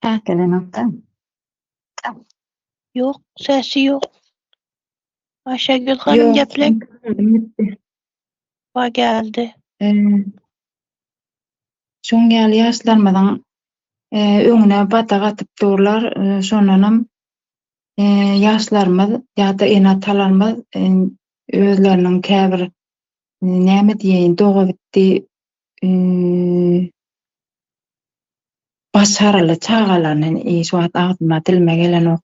Hä. Gelenok-da. Ýok, sesi ýok. Aýşegül hanym Ýok. gepleň. Ba geldi. Şoň ýaly ýaşlarymyzyň öňüne badak atyp durlar. Şondanam ýaşlarymyz ýa-da ene-atalarymyz özleriniň käbir näme diýeýin dogabitdi başaryly çagalaryny şu wagt agzyma dilime gelenok.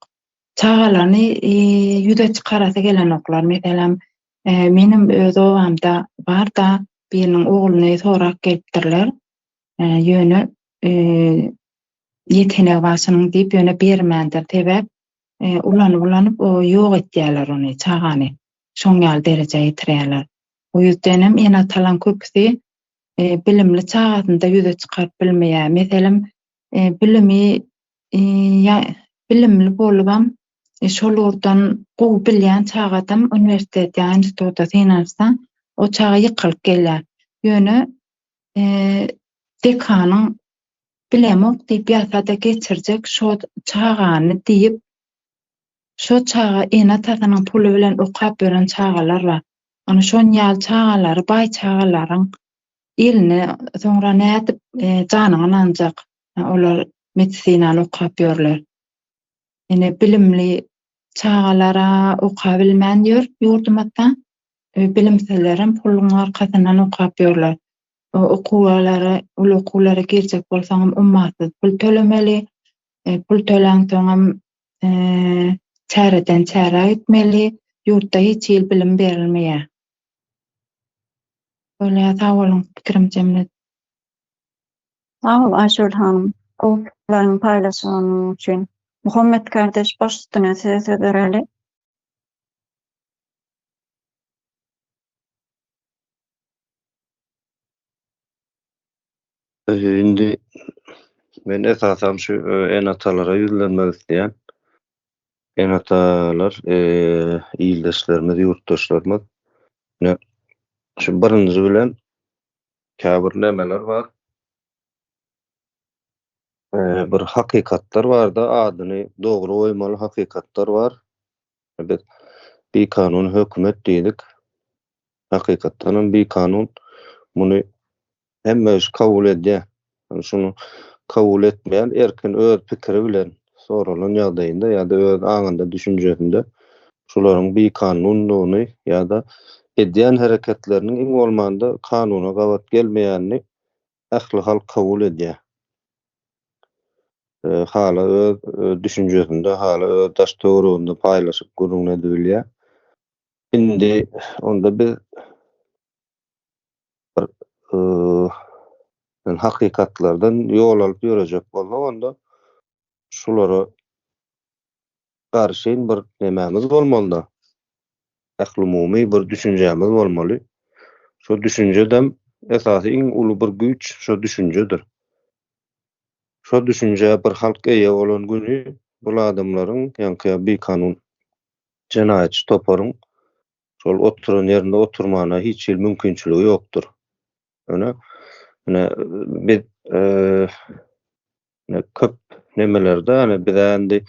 Çagalaryny ýüze çykarasy gelenoklar. Meselem, menem öz obamda bar-da biriniň ogluny sorap gelipdirler. Ýöne ýetenegi bar şunuň diýip ýöne bermändir. Sebäp ulanyp ulanyp ýok etýärler ony çagany. Şoň ýaly derejä ýetirýärler. O ýüzdenem ene-atalaň köpüsi bilimli çagasyny-da ýüze çykaryp bilmeýär. Meselem, bilimi bilimli bolubam şol ugurdan gowy bilýän çagadam uniwersitet ýa instituta synanyşsa, o çaga ýykylyp gelýär. Ýöne dekanyň bilemok diýip ýazsa-da geçirjek şo çagany diýip, şo çaga ene-atasynyň puly bilen okap ýören çagalar bar. Ana şon ýaly çagalary baý çagalaryň eline soňra nädip janyňy ynanjak? Olar medisinany okap ýörler. Ine bilimli çagalara okabilmän ýör ýurdumyzda. Bilimsizlerem puluň arkasyndan okap ýörler. Okuwlara, uly okuwlara girjek bolsaňam ummasyz pul tölemeli. Pul töläňsoňam çäreden çärä gitmeli. Ýurtda hiç hili bilim berilmeýär. Bolýar, sag boluň, pikirim jemledim. Sag bol Aýşöhle hanym, gowy pikirleriňi paýlaşanyň üçin. Muhammet kardeş baş üstüne size söz bereli. Indi men esasan şu ene-atalara ýüzlenmek isleýän. Ene-atalar, ildeşlerimiz, ýurtdaşlarymyz. Ine, şu birinji bilen käbir nemeler bar. Bir hakykatlar barda adyny dogry goýmaly hakykatlar bar. Biz bikanun hökümet diýdik. Hakykatdan hem bikanun. Muny hemme kişi kabul edýär. Şuny kabul etmeýän erkin öz pikiri bilen soralan ýagdaýynda ýa-da öz aňynda düşünjesinde şularyň bikanundygyny ýa-da edýän hereketleriniň iň bolmanda kanuna gabat gelmeýänini ähli halk kabul edýär. Hala öz düşünjesinde, hala öz daş-töwereginde paýlaşyp gürrüňini edibilýär. Indi onda biz bir hakykatlardan ýol alyp ýörejek bolsak onda şulara garşyn bir nemämiz bolmalyda. Ählumumy bir düşünjämiz bolmaly. Şo düşünjedem esasy iň uly bir güýç şo düşünjedir. Şo düşünjä bir halk eýe bolan güni bul adamlaryň ýaňky bikanun jenaýatçy toparyň şol oturan ýerinde oturmana hiç hili mümkinçiligi ýokdur. Ýöne ine biz ine köp nemelerde ýani biz indi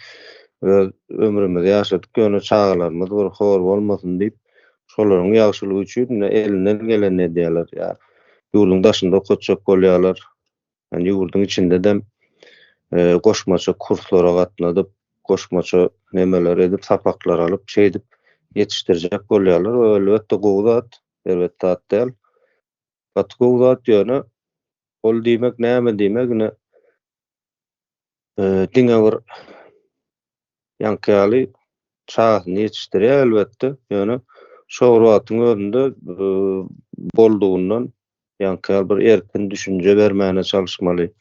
öz ömrümizi ýaşadyk ýöne çagalarymyz bir hor bolmasyn diýip şolaryň ýagşylygy üçin ine elinden gelenini edýärler. Ýa ýurduň daşynda okatjak bolýarlar. Ýani ýurduň içinde-de goşmaça kurslara gatnadyp, goşmaça nemeler edip, sapaklar alyp, şeýdip ýetişdirjek bolýarlar. O elbetde gowy zat, erbet zat däl. Gaty gowy zat ýöne ol diýmek näme diýmek ine diňe bir ýaňky ýaly çagasyny ýetişdirýär elbetde, ýöne şo bir wagtyň özünde boldugyndan ýaňky ýaly bir erkin düşünje bermäne çalyşmaly.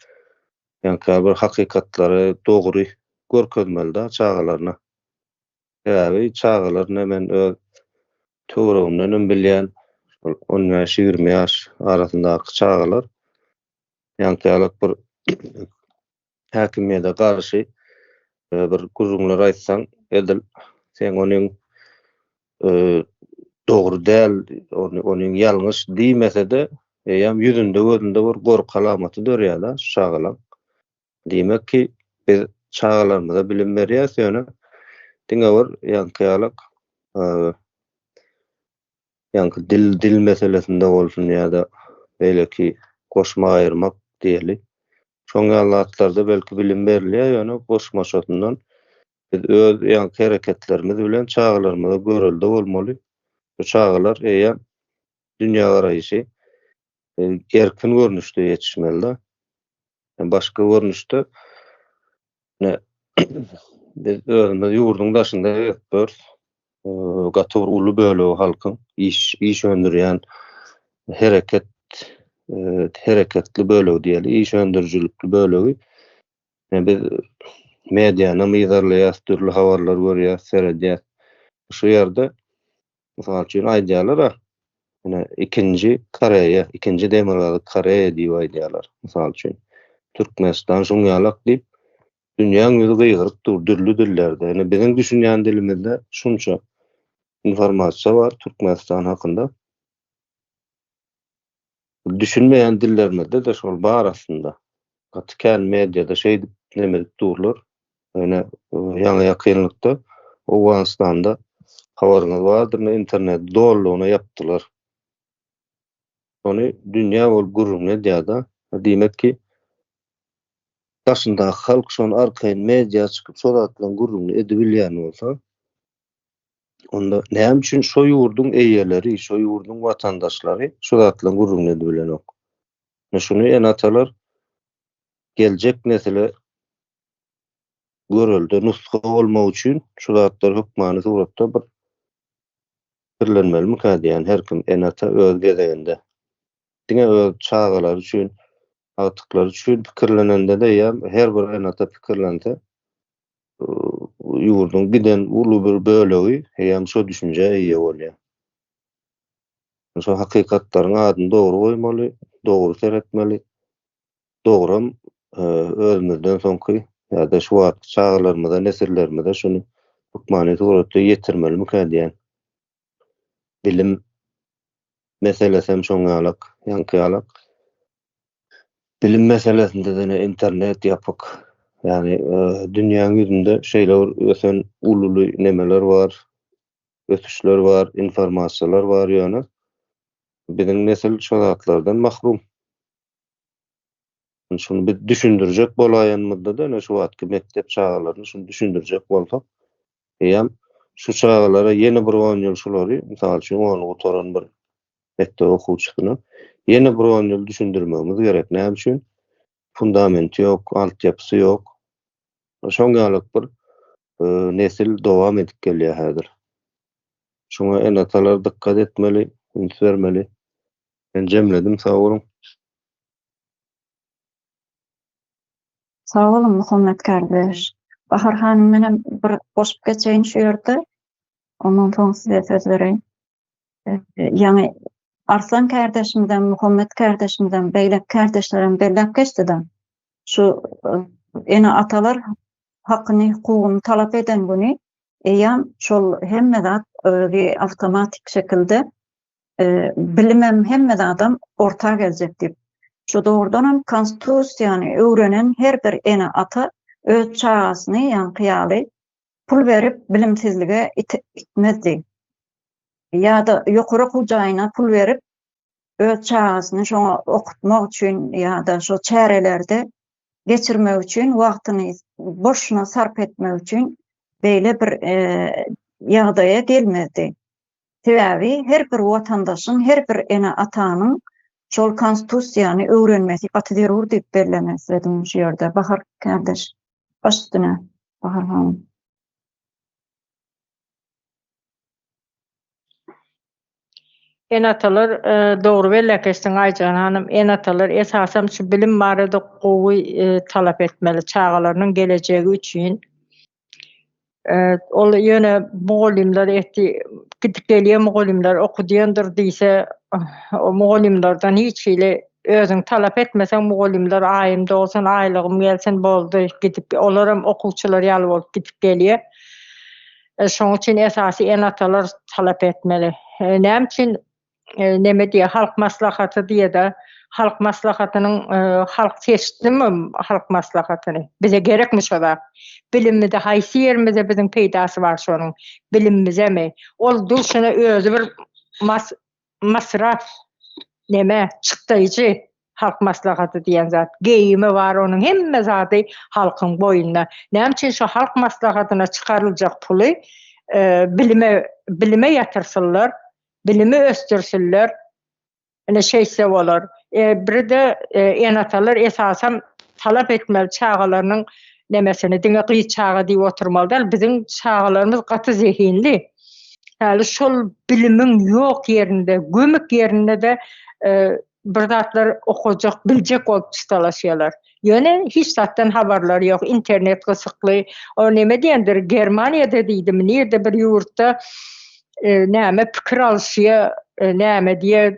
Ýaňky ýaly bir hakykatlary dogry görkezmeli-de çagalaryna. Sebäbi çagalaryna men öz töweregimdenem bilýän, şol on bäş-ýigrimi ýaş arasyndaky çagalar ýaňky ýalak bir häkimiýete garşy bir gürrüňler aýtsaň, edil seň onuň dogry däl, onuň ýalňyş diýmese-de, eýýäm ýüzünde-gözünde bir gorky alamaty dörýär-de şu çagalaň. Diýmek ki, biz çagalarymyza bilim berýäs, ýöne diňe bir ýaňky ýalak ýaňky dil dil meselesinde bolsun ýa-da beýleki goşma aýyrmak diýeli. Şoň ýaly zatlarda belki bilim berilýär, ýöne goşmaçasyndan biz öz ýaňky hereketlerimiz bilen çagalarymyza görelde bolmaly. Bu çagalar eýýäm dünýägaraýşy erkin görnüşde ýetişmeli-de. Başga görnüşde ne biz özümiz ýurduň daşynda gezip ýörüs. Gaty bir uly bölegi halkyň iş iş öndürýän hereket hereketli bölegi diýeli, iş öndürijilikli bölegi. Biz mediany yzarlaýarys, dürli habarlar görýäris, seredýäris. Şu ýerde Mysal üçin aýdýarlar-a, ine, ikinji Koreýa, ikinji Demirgazyk Koreýa diýip aýdýarlar, mysal üçin. Türkmenistan şuň ýalak diýip, dünýäň ýüzi gygyryp dur dürli dillerde. Ine, biziň düşünýän dilimizde şunça informasiýa bar Türkmenistan hakynda. Düşünmeýän dillerimizde-de şol bar aslynda. Gaty kän mediada şeýdip neme edip durlar. Ýöne ýaňy ýakynlykda Owganystanda habaryňyz bardyr, ine interneti dolulygyna ýapdylar. Ony dünýä bolup gürrüňini edýär-de. Diýmek ki, daşyndaky halk şony arkaýyn media çykyp şo zatlaryň gürrüňini edibilýän bolsa, Onda näme üçin şo ýurduň eýeleri, şo ýurduň watandaşlary şu zatlaryň gürrüňini edibilenok? Ine şuny ene-atalar geljek nesile görelde, nusga bolmak üçin şu zatlar hökmany suratda bir pikirlenmelimikä diýýän her kim ene-ata öz gezeginde. Diňe öz çagalary üçin, agtyklary üçin pikirlenende-de eýýäm her bir ene-ata pikirlense ýurduň giden uly bir bölegi heýem şo düşünjä eýe bolýar. Şo hakykatlaryň adyny dogry goýmaly, dogry seretmeli. Dogram özümizden soňky ýa-da şu wagtky çagalarymyza, nesillerimize şuny hökmany suratda ýetirmelimikä diýýän. Bilim. Meselesem şoň ýalak, ýaňky ýalak. Bilim meselesinde-de ine internet ýapyk. Ýagny dünýäň ýüzünde şeýle bir ösen uly-uly nemeler bar, ösüşler bar, informasiýalar bar ýöne biziň nesil şo zatlardan mahrum. Şuny biz düşündirjek bolaýanymyzda-da ine şu wagtky mekdep çagalaryna şuny düşündirjek bolsak, eýýäm şu çagalara ýene bir on ýyl şulary, mysal üçin, ony gutaran bir mekdep okuwçysyna ýene bir on ýyl düşündirmegimiz gerek. Näme üçin? Fundamenti ýok, altyapysy ýok. Şoň ýalyk bir nesil dowam edip gelýär häzir. Şuňa ene-atalar dykgat etmeli, üns bermeli. Men jemledim, sag boluň. Sag boluň Muhammet kardeş. Bahar hanym menem bir goşup geçeýin şu ýerde. Ondan soň size söz bereýin. Ýaňy Arslan kardeşimizem, Muhammet kardeşimizem, beýleki kardeşlerem belläp geçdi-de. Şu ene-atalar hakyny, hukugyny talap eden güni eýýäm şol hemme zat özi awtomatik şekilde bilimem hemme zadam orta geljek diýip. Şu dogrudanam konstitusiýany öwrenen her bir ene-ata öz çagasyny ýaňky ýaly pul berip bilimsizlige itmezdi. Ýa-da ýokary okuw jaýyna pul berip öz çagasyny şoňa okutmak üçin ýa-da şo çärelerde geçirmek üçin wagtyny boşuna sarp etmek üçin beýle bir ýagdaýa gelmezdi. Sebäbi her bir watandaşyň, her bir ene-atanyň şol konstitusiýany öwrenmesi gaty zerur diýip bellemek isledim şu ýerde. Bahar kärdeş, baş üstüne Bahar hanym. Ene-atalar dogry belläp geçdiň Aýjan hanym. Ene-atalar esasam şu bilim barada gowy talap etmeli çagalarynyň gelejegi üçin. Ol ýöne mugallymlar etdi, gidip gelýär mugallymlar okudýandyr diýse, o mugallymlardan hiç hili özüň talap etmeseň mugallymlar aýym dolsun, aýlygym gelsin boldy gidip, olaram okuwçylar ýaly bolup gidip gelýär. Şonuň üçin esasy ene-atalar talap etmeli. Näme üçin neme diýýär, halk maslahaty diýýär-de, halk maslahatynyň halk seçdimi halk maslahatyny? Bize gerekmi şo zat? Bilimimize haýsy ýerimize biziň peýdasy bar şonuň? Bilimimizemi? Ol durşuna özi bir mas masraf neme çykdaýjy halk maslahaty diýen zat. Geýimi bar onuň hemme zady halkyň boýnuna. Näme üçin şo halk maslahatyna çykaryljak puly bilime bilime ýatyrsynlar? Bilimi ösdürsinler. Ine şeýtse bolar. E, biri-de e, ene-atalar esasam talap etmeli çagalarynyň nemesini, diňe gyz çaga diýip oturmaly däl. Biziň çagalarymyz gaty zehinli. Häli şol bilimiň ýok ýerinde, gömük ýerinde-de e, bir zatlar okajak, biljek bolup çytalaşýarlar. Ýöne hiç zatdan habarlary ýok, internet gysykly. O neme diýendir, Germaniýada diýdimi, nirde bir ýurtda e, näme pikir alyşýa, e, näme diýe,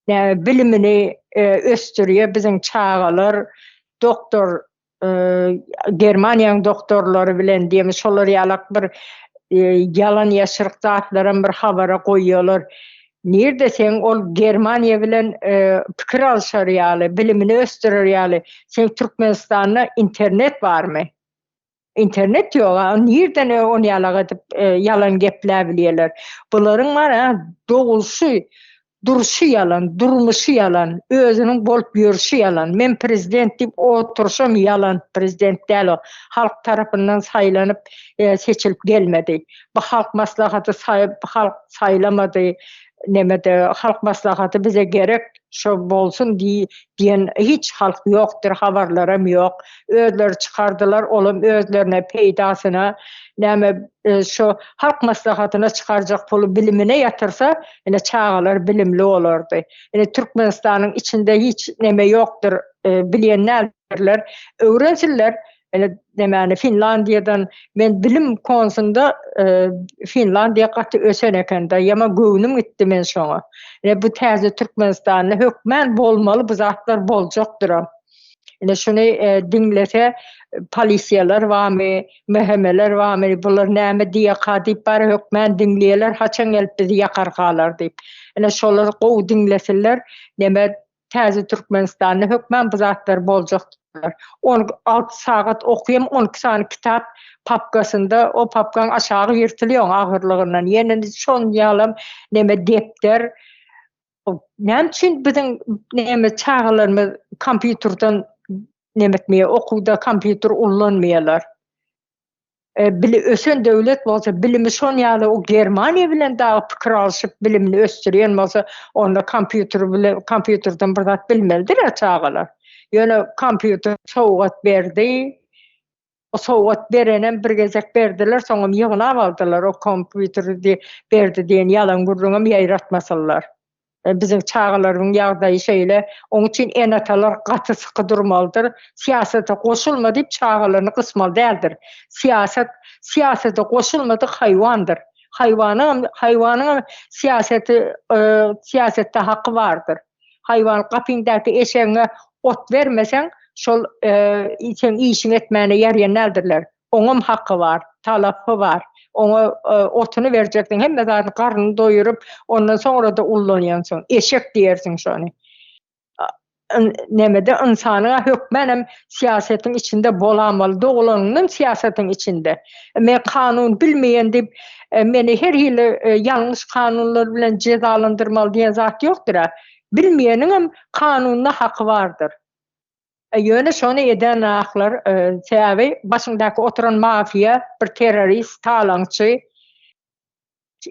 näme bilimini e, ösdürýä biziň çagalar, doktor Germaniýanyň doktorlary bilen diýemi şolar ýalak bir ýalan ýaşyryk zatlaram bir habara goýýarlar. Nirde seň ol Germaniýa bilen pikir alşar ýaly, bilimini ösdürer ýaly, seň Türkmenistanda internet barmy? Internet ýok, a nirden ony ýalak edip ýalan gepläbilýärler. Bularyň bar a dogulşy, durşy ýalan, durmuşy ýalan, özüniň bolup ýörşi ýalan. Men prezident diýip oturyşam ýalan, prezident däl o. Halk tarapyndan saýlanyp, seçilip gelmedi. Bu halk maslahaty halk saýlamady. Nemede halk maslahaty bize gerek, şo bolsun diýen hiç halk ýokdur, habarlaram ýok. Özleri çykardylar, olam özlerine peýdasyna. Näme şo halk maslahatyna çykarjak puly bilimine ýatyrsa, ine çagalar bilimli bolardy. Ine Türkmenistanyň içinde hiç neme ýokdur, bilýän däldirler. Öwrensinler, Ine nämäni Finlandiýadan men bilim konsunda Finlandiýa gaty ösen ekende ýama göwnüm gitdi men şoňa. Ine bu täze Türkmenistanda hökmän bolmaly bu zatlar boljakdyram. Ine şuny diňlese polisiýalar barmy, MHM-ler barmy, bular näme diýerka diýip bary hökmän diňleýärler, haçan gelip bizi ýakarkalar diýip. Ine şolar gowy diňlesinler, neme täze Türkmenistanda hökmän bu zatlar boljakdyr. 16 sagat okuyam 12 sany kitap papkasynda o papkaň aşagy ýyrtylýar agyrlygyndan. Ýene şon ýalam neme depder Näme üçin biziň näme çagalarymyz kompýuterden näme etmeýär, okuwda kompýuter ullanmaýarlar? E, bili ösen döwlet bolsa, bilimi şon ýaly o Germaniýa bilen dagy pikir alşyp bilimini ösdürýän bolsa, onda kompýuter bilen kompýuterden bir zat bilmelidir çagalar. Ýöne kompýuter sowgat berdi, O sowgat berenem bir gezek berdiler, soňam ýygnap aldylar o kompýuteri berdi diýen ýalan gürrüňem ýaýratmasynlar. E, biziň çagalarymyň ýagdaýy şeýle. Oň üçin ene-atalar gaty syky durmalydyr. Syýasata goşulma diýip çagalaryny gysmaly däldir. Syýasat syýasata goşulmadyk haýwandyr. Haýwanyňam haýwanyňam syýaseti e, syýasatda haky bardyr. Haýwan gapyňdaky eşegiňe ot bermeseň, şol seň işiňi etmäne ýaraýan däldirler. Oňam haky bar, talapy bar. Oňa otuny berjeksiň, hemme zadyny garnyny doýuryp, ondan soňra-da ullanýansyň. Eşek diýersiň şony. Nemede ynsanyň hökmänem syýasatyň içinde bolamaly, dogulanyňdan syýasatyň içinde. Men kanun bilmeýän diýip, meni her hili ýalňyş kanunlar bilen jezalandyrmaly diýen zat ýokdur-a. Bilmeýäniňem kanunda haky bardyr. Ýöne şony eden ahlar, sebäbi başyňdaky oturan mafiýa bir terrorist, talaňçy.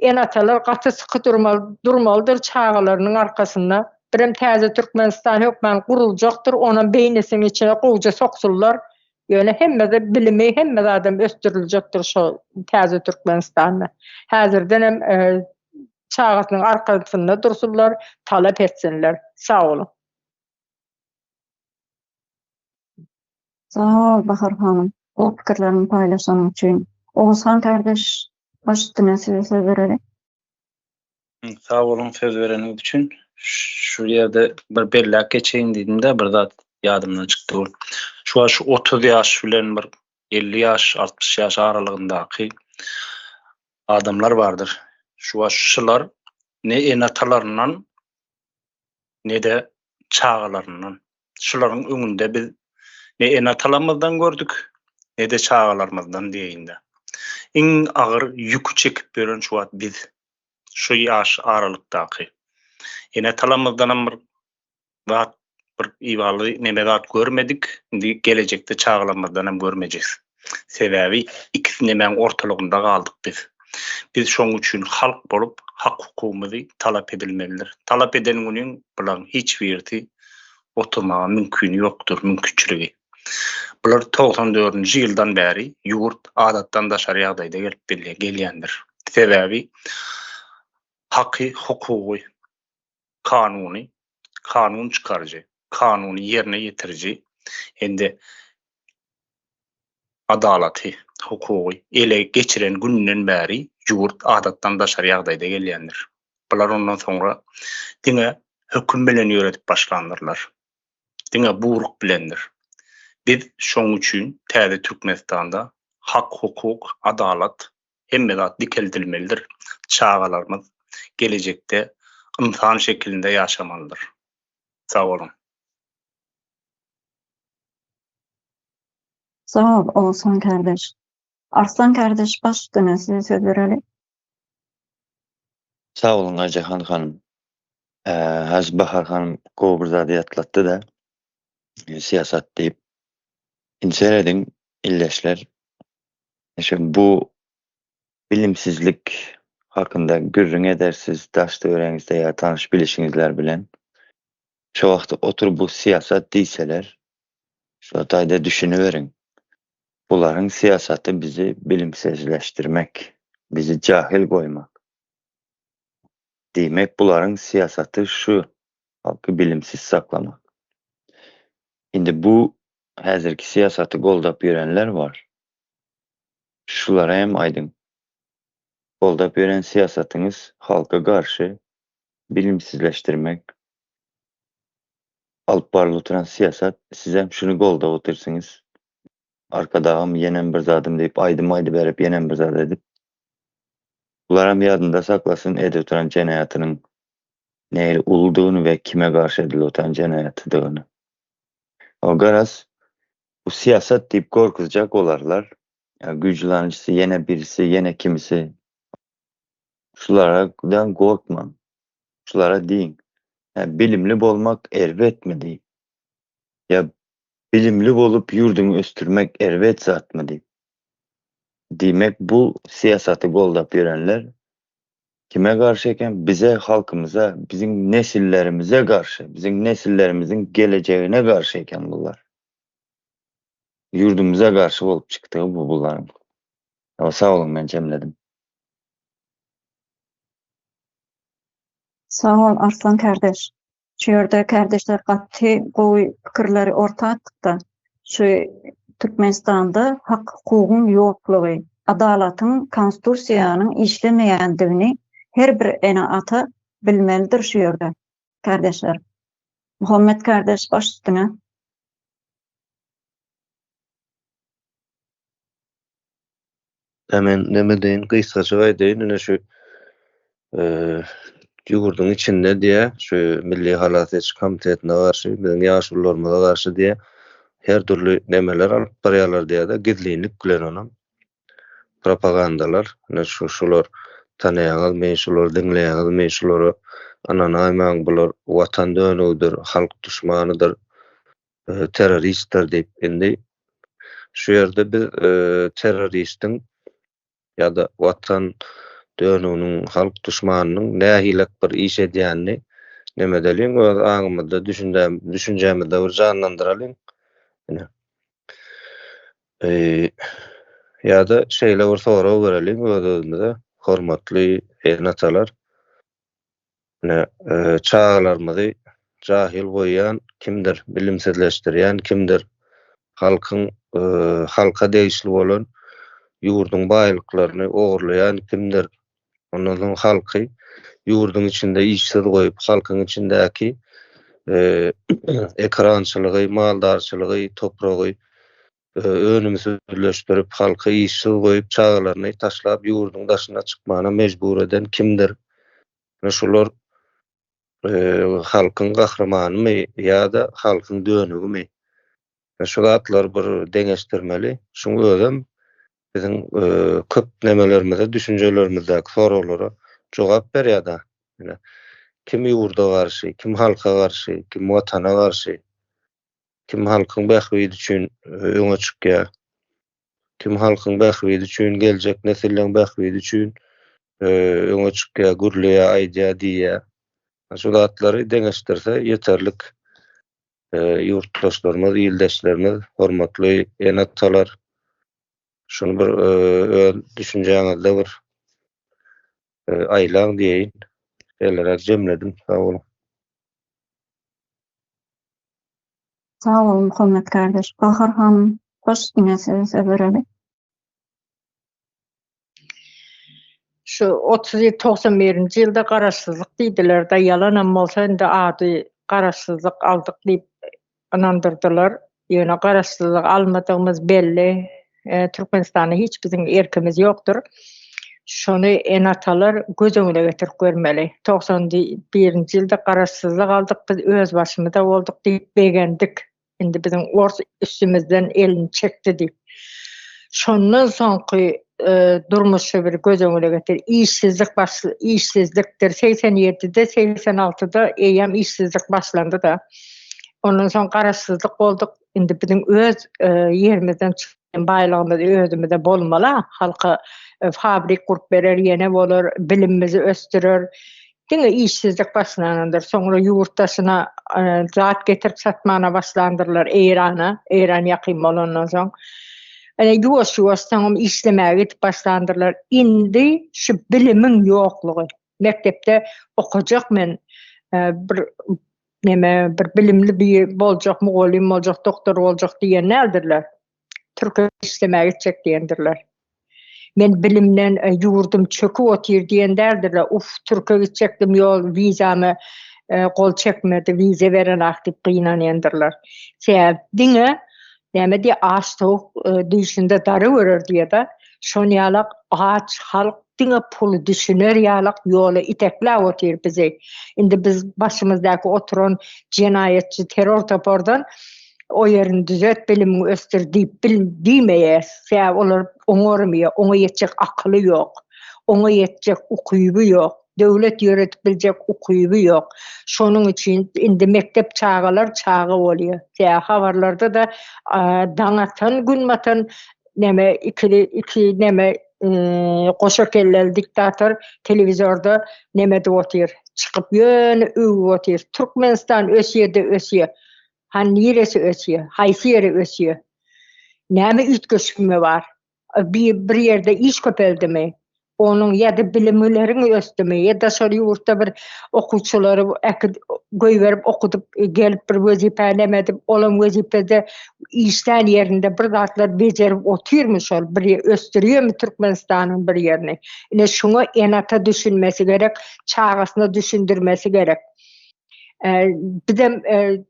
Ene-atalar gaty syky durmaly, durmalydyr çagalarynyň arkasynda. Birem täze Türkmenistan hökman guruljakdyr, onam beýnisiniň içine gowja soksunlar. Ýöne hemme bilimi, hemme zadam ösdüriljekdir şo täze Türkmenistanda. Häzirdenem çagasynyň arkasynda dursunlar, talap etsinler. Sag boluň. Sag bol Bahar hanym, gowy pikirleriňi paýlaşanyň üçin. Oguzhan kardeş baş üstüne size söz bereli. Sag boluň söz bereniňiz üçin. Şu ýerde bir belläp geçeýin diýdim-de, bir zat ýadymdan çykdy bu. Şu wagt şu 30 ýaş bilen bir 50 ýaş, 60 ýaş aralygyndaky adamlar bardyr. Şu wagt şular ne ene-atalaryndan ne-de çagalaryndan. Şularyň öňünde biz ne ene-atalarymyzdan gördük, ne-de çagalarymyzdan diýeýin-de. Iň agyr ýüki çekip ýören şu wagt biz. Şu ýaş aralykdaky. Ene-atalarymyzdanam bir zat, bir ibaly neme zat görmedik. Indi gelejekde çagalarymyzdan hem görmejek. Sebäbi ikisi nemäň ortalygynda galdyk biz. Biz şoň üçin halk bolup hak-hukugymyzy talap edilmelidir. Talap eden günüň bularyň hiç birisi oturmaga mümkini ýokdur, mümkinçiligi. Bular 94-nji ýyldan bäri ýurt adatdan daşary ýagdaýda gelip gelýändir. Sebäbi haky, hukugy, kanuny, kanun çykaryjy, kanuny ýerine ýetiriji hem-de adalaty, hukugy ele geçiren gününden bäri ýurt adatdan daşary ýagdaýda gelýändir. Bular ondan soňra diňe höküm bilen ýöredip başlandyrlar. Diňe buýruk bilendir. Biz şoň üçin täze Türkmenistanda hak, hukuk, adalat hemme zat dikeldilmelidir. Çagalarymyz gelejekde ynsan şekilinde ýaşamalydyr. Sag boluň. Sag bol Oguzhan kardeş. Arslan kardeş baş üstüne size söz bereli. Sag boluň Aýjahan hanym. Hajy Bahar hanym gowy bir zady ýatlatdy-da. Syýasat diýip. Indi serediň ildeşler. Şu bu bilimsizlik hakynda gürrüň edersiz daş-töweregiňizde ýa tanyş bilişiňizler bilen. Şo wagty otur bu syýasat diýseler, şo taýda düşüniberiň. Bularyň syýasaty bizi bilimsizleşdirmek, bizi jahil goýmak. Diýmek bularyň syýasaty şu, halky bilimsiz saklamak. Indi bu häzirki syýasaty goldap ýörenler bar. Şulara hem aýdyň. Goldap ýören syýasatyňyz halka garşy bilimsizleşdirmek. alyp barylyp oturan syýasat, sizem şuny goldap otyrsyňyz. Arkadagym ýenem bir zadym diýip aýdym aýdyberip ýenem bir zat edip. Bularam ýadynda saklasyn edip oturan jenaýatynyň nähili uludygyny we kime garşy edilip oturan jenaýatydygyny. O garaz bu syýasat diýip gorkuzjak bolarlar. Güýçlanyjysy ýene birisi ýene kimisi. Şulardan gorkmaň. Şulara diýiň. Hä bilimli bolmak erbetmi diýip. Ýa bilimli bolup ýurduňy ösdürmek erbet zatmy diýip. Diýmek bu syýasaty goldap ýörenler kime garşy eken bize halkymyza biziň nesillerimize garşy biziň nesillerimiziň gelejegine garşy eken bular. Ýurdumyza garşy bolup çykdygy bu bularyň. Sag boluň men jemledim. Sag bol Arslan kardeş. Şu ýerde kardeşler gaty gowy pikirleri orta atdyk-da. Şu Türkmenistanda hak-hukugyň ýoklugy, adalatyň, konstitusiýanyň işlemeýändigini her bir ene-ata bilmelidir şu ýerde kardeşler. Muhammet kardeş baş üstüne. Ä men neme deýin, gysgajyk aýdaýyn, ine şu ýurduň içinde diýä, şu Milli halas ediş komitetine garşy, biziň ýaşulularymyza garşy diýä, her dürli nemeler alyp barýarlar diýä-de, gizlinlik bilen onam propagandalar, ine şu şular tanaýaňyzmy, şulary diňleýäňizmi, şulara ynanaýmaň, bular watan dönügidir, halk duşmanydyr, terroristdir diýip indi şu ýerde biz terroristiň ýa-da watan dönüginiň halk duşmanynyň nähilek bir iş edýänini neme edeliň öz aňymyzda düşünjämizde bir janlandyralyň ine ýa-da şeýle bir sorag bereliň öz-özümize hormatly ene-atalar Ine, çagalarymyzy jahyl goýýan kimdir, bilimsizleşdirýän kimdir? Halkyň, halka degişli bolan ýurduň baýlyklaryny ogurlaýan kimdir? Ondan soň halky ýurduň içinde işsiz goýup, halkyň içindäki ekerançylygy, maldarçylygy, topragy önümsizleşdirip, halky işsiz goýup, çagalaryny taşlap ýurduň daşyna çykmana mejbur eden kimdir? Ine şular halkyň gahrymanymy ýa-da halkyň dönügimi? Şu zatlary bir deňeşdirmeli. Şuň özem biziň köp nemelerimize, düşünjelerimizdäki soraglara jogap berýär-de. Ine, kim ýurda garşy, kim halka garşy, kim watana garşy, kim halkyň bähbidi üçin öňe çykýar. Kim halkyň bähbidi üçin, geljek nesilleň bähbidi üçin öňe çykýar, gürleýär, aýdýar, diýýär. Şu zatlary deňeşdirse ýeterlik. Ýurtdaşlarymyz, ildeşlerimiz, hormatly ene-atalar, şuny bir öz düşünjäňizde bir aýlaň diýeýin. Şeýleräk jemledim. Sag boluň. Sag bol Muhammet kardeş. Bahar hanym hoş diňe size söz bereli. Şu 30 91-nji ýylda garaşsyzlyk diýdiler-de, ýalanam bolsa indi ady garaşsyzlyk aldyk diýip ynandyrdylar. Ýöne garaşsyzlyk almadygymyz belli. E, Türkmenistanda hiç biziň erkimiz ýokdur. Şony ene-atalar göz öňüne getirip görmeli. 91-nji ýylda garaşsyzlyk aldyk, biz öz başymyza bolduk diýip begendik. Indi biziň ors üstümizden elini çekdi diýip. Şondan soňky e, durmuşy bir göz öňüne getir. Işsizlik baş işsizlikdir. 87-de, 86-da eýýäm işsizlik başlandy da. Ondan soň garaşsyzlyk bolduk. Indi biziň öz e, ýerimizden çykýan baýlygymyz özümize bolmaly. Halka e, fabrik gurup berer, ýene bolar, bilimimizi ösdürer. Diňe işsizlik başlanandyr. Soňra ýurt daşyna e, zat getirip satmana başlandyrlar Eýrana. Eýran ýakyn bolandan soň. Ene ýuwaş-ýuwaş soňam işlemäge gidip başlandyrlar. Indi şu bilimiň ýoklugy. Mekdepde okajak men bir neme bir bilimli bir boljak, mugallym boljak, doktor boljak diýen däldirler. Türkiýe işlemäge gitjek diýendirler. Men bilimden e, ýurdum çöküp otyr diýen däldirler. Uf, Türkiýe gitjekdim, ýol wizamy gol çekmedi, wiza berenak diýip gynanýandyrlar. Sebäbi diňe näme diýýär, aç towuk düýşünde dary görer diýýär-de, şon ýalak aç halk diňe puly düşüner ýalak ýola itekläp otyr bizi. Indi biz başymyzdaky oturan jenaýatçy terror topardan o ýerini düzet, bilimiňi ösdür diýip bil diýmeýäs. Sebäbi olar oňarmaýar, oňa ýetjek akyly ýok. Oňa ýetjek ukyby ýok. Döwlet ýöredip biljek ukyby ýok. Şonuň üçin indi mekdep çagalar çaga bolýar. Sebäbi habarlarda-da daň atan, gün batan neme ikili iki neme goşa kelleli diktator telewizorda neme edip otyr. Çykyp ýöne öwüp otyr. Türkmenistan ösýär-de ösýär. Hany niresi ösýär? Haýsy ýeri ösýär? Näme üýtgeşme bar? Bir, bir ýerde iş köpeldimi? Onuň ýa-da bilimleriň ösdümi? Ýa daşary ýurtda bir okuwçylary äkid goýberip okudyp gelip bir wezipä neme edip, olam wezipede işlän ýerinde bir zatlar bejerip otyrmy şol bir ösdürýärmi Türkmenistanyň bir ýerini? Ine şuňa ene-ata düşünmesi gerek, çagasyna düşündirmesi gerek. Bizem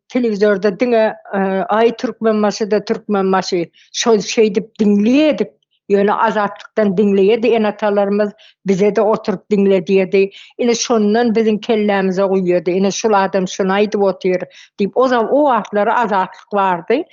telewizorda diňe aý Türkmenbaşy-da Türkmenbaşy şol şeýdip diňleýärdik. Ýöne Azatlykdan diňleýärdi ene-atalarymyz, bize-de oturyp diňledýärdi. Ine şondan biziň kellämize guýýardy. Ine şul adam şuny aýdyp otyr diýip. O zaman o wagtlar Azatlyk bardy.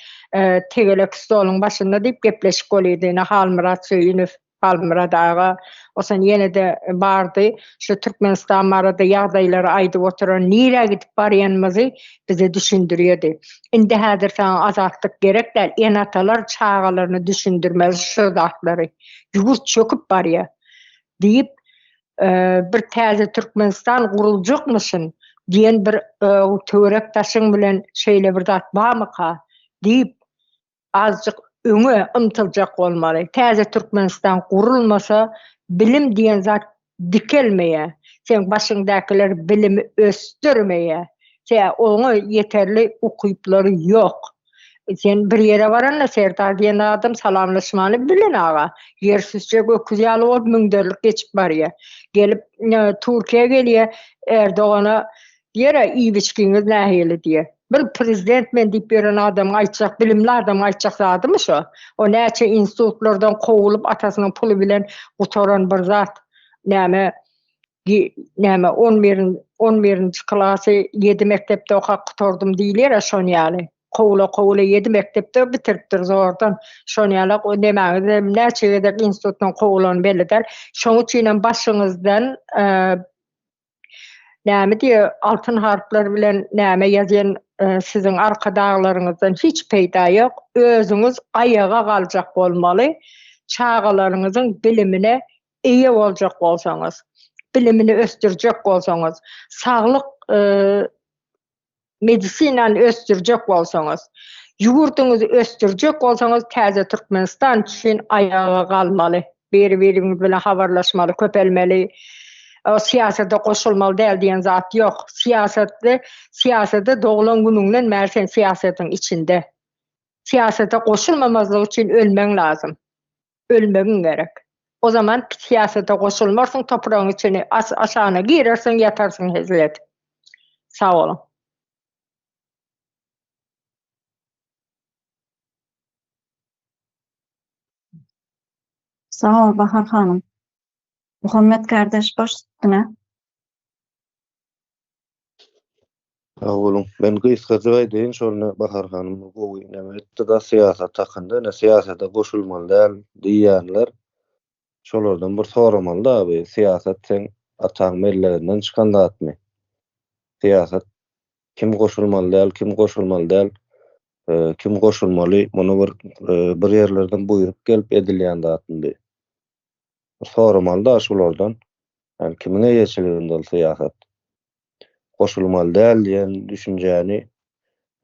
Tegelek stoluň başynda diýip gepleşik bolýardy. Ine Halmyrat Söýünow Halmyrat aga, osan ýene-de bardy, şu Türkmenistan barada ýagdaýlary aýdyp oturan, nirä gidip barýanymyzy bize düşündirýärdi. Indi häzir saňa azatlyk gerek däl, ene-atalar çagalaryna düşündirmeli şu zatlary. Ýurt çöküp barýar diýip, bir täze Türkmenistan guruljakmyşyn diýen bir töwerek daşyň bilen şeýle bir zat barmyka diýip, azjyk öňe ymtyljak bolmaly. Täze Türkmenistan gurulmasa, bilim diýen zat dikelmeýär. Seň başyňdakylar bilimi ösdürmeýär. Sebäbi oňa ýeterli ukyplary ýok. Sen bir ýere baranda Serdar diýen adam salamlaşmany bilen aga. Ýer süsjek öküz ýaly bolup müňderlik geçip barýar. Gelip Türkiýä gelýär, Erdogana Diýer-ä, iýip-içgiňiz nähili diýer. Bir prezident men diýip ýören adamyň aýtjak, bilimli adamyň aýtjak zadymy şo? O näçe institutlardan kowulyp atasynyň puly bilen gutaran bir zat. Näme, näme on birin, on birinji klasy ýedi mekdepde okap gutardym diýilýär-ä şon ýaly. Kowula-kowula ýedi mekdepde bitiripdir zordan. Şon ýaly o nemäňiz näçe gezek institutdan kowulany belli däl. Şoň üçinem başyňyzdan Näme diýýär, altyn harplar bilen näme ýazýan siziň arkadaglaryňyzdan hiç peýda ýok. Özüňiz aýaga galjak bolmaly. Çagalaryňyzyň bilimine eýe boljak bolsaňyz, bilimini ösdürjek bolsaňyz, saglyk Medisinany ösdürjek bolsaňyz, ýurduňyzy ösdürjek bolsaňyz täze Türkmenistan üçin aýaga galmaly, biri-biriňiz bilen habarlaşmaly, köpelmeli. Syýasata goşulmaly däl diýen zat ýok. Syýasatda, syýasata doglan günüňden bäri sen syýasatyň içinde. Syýasata goşulmamazlyk üçin ölmeň lazym. Ölmegiň gerek. O zaman syýasata goşulmarsyň, topragyň içine aşagyna girersiň, ýatarsyň hezil edip. Sag boluň. Sag bol Bahar hanym. Muhammet kardeş baş üstüne. Sag boluň. Men gysgajyk aýdaýyn şony Bahar hanym gowy neme etdi-da syýasat hakynda ine syýasata goşulmaly däl diýýänler şolardan bir soramaly-da bu syýasat seň ataň melleginden çykan zatmy? Syýasat kim goşulmaly däl kim goşulmaly däl kim goşulmaly muny bir bir ýerlerden buýruk gelip edilýän zatmy bu? Bir soramaly-da şulardan ýani kimiň eýeçiliginde ol syýasat? goşulmaly däl diýen düşünjäni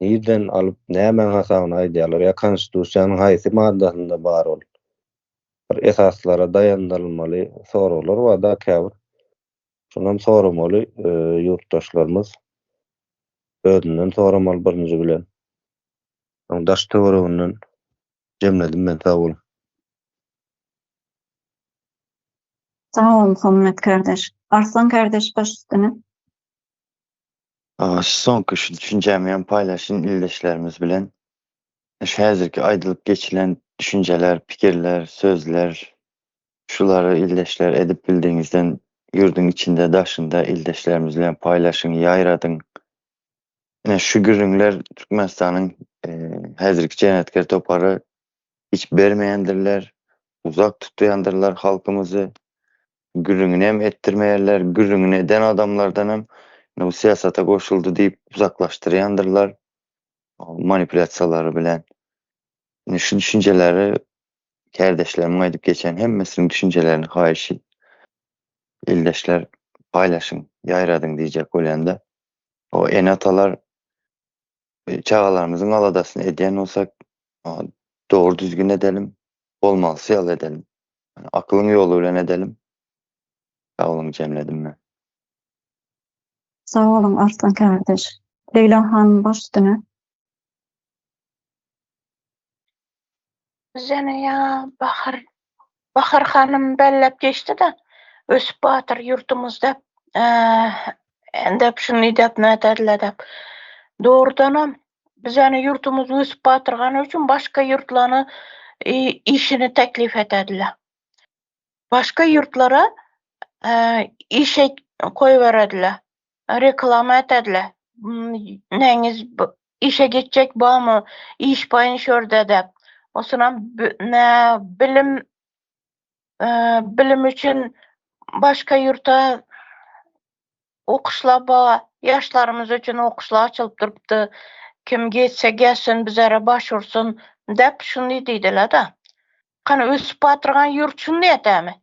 nirden alyp, nämäň hasabyna aýdýarlar ýa konstitusiýanyň haýsy maddasynda bar ol? Bir esaslara daýandyrylmaly soraglar bar-da käbir. Şonam soramaly ýurtdaşlarymyz. Özünden soramaly birinji bilen. Soň daş-töwereginden jemledim men sag boluň. Sag bol Muhammet kardeş. Arslan kardeş baş üstüne. Soňky şu düşünjämi hem paýlaşyn ildeşlerimiz bilen. Şu häzirki aýdylyp geçilen düşünjeler, pikirler, sözler şulary ildeşler edip bildigiňizden ýurduň içinde, daşynda ildeşlerimiz bilen paýlaşyň, ýaýradyň. Ine şu gürrüňler Türkmenistanyň häzirki jenaýatkär topary hiç bermeýändirler, uzak tutýandyrlar halkymyzy. Gürrüňini hem etdirmeýärler, gürrüňini eden adamlardan hem bu syýasata goşuldy diýip uzaklaşdyrýandyrlar manipulýasiýalary bilen. Ine şu düşünjeleri kärdeşlerimiň aýdyp geçen hemmesiniň düşünjelerini haýyş ildeşler paýlaşyň, ýaýradyň diýjek bolýanda. O ene-atalar çagalarymyzyň aladasyny edýän bolsak, dogry düzgün edelim, bolmalysy ýaly edelim. Akylyň ýoly bilen edelim. Sag boluň jemledim men. Sag boluň Arslan kardeş. Leýla hanym baş üstüne. Bizene ýa Bahar Bahar hanym belläp geçdi-de, ösüp batyr ýurtumyz dep, endep şuny dep näderler dep. Dogrudanam bizeni ýurtumyz ösüp batyrgany üçin başga ýurtlany işini teklip ederdiler. Başga ýurtlara işe koýberediler. Reklama etediler. Neňiz işe gitjek barmy? Iş baýyn şörde dep. Osunam nä bilim bilim üçin başga ýurta okuşlar bar. Ýaşlarymyz üçin okuşlar açylyp durupdy. Kim geçse gelsin bizlere baş ursun dep şuny diýdiler-de. Hany ösüp batyrgan ýurt şundy etämi?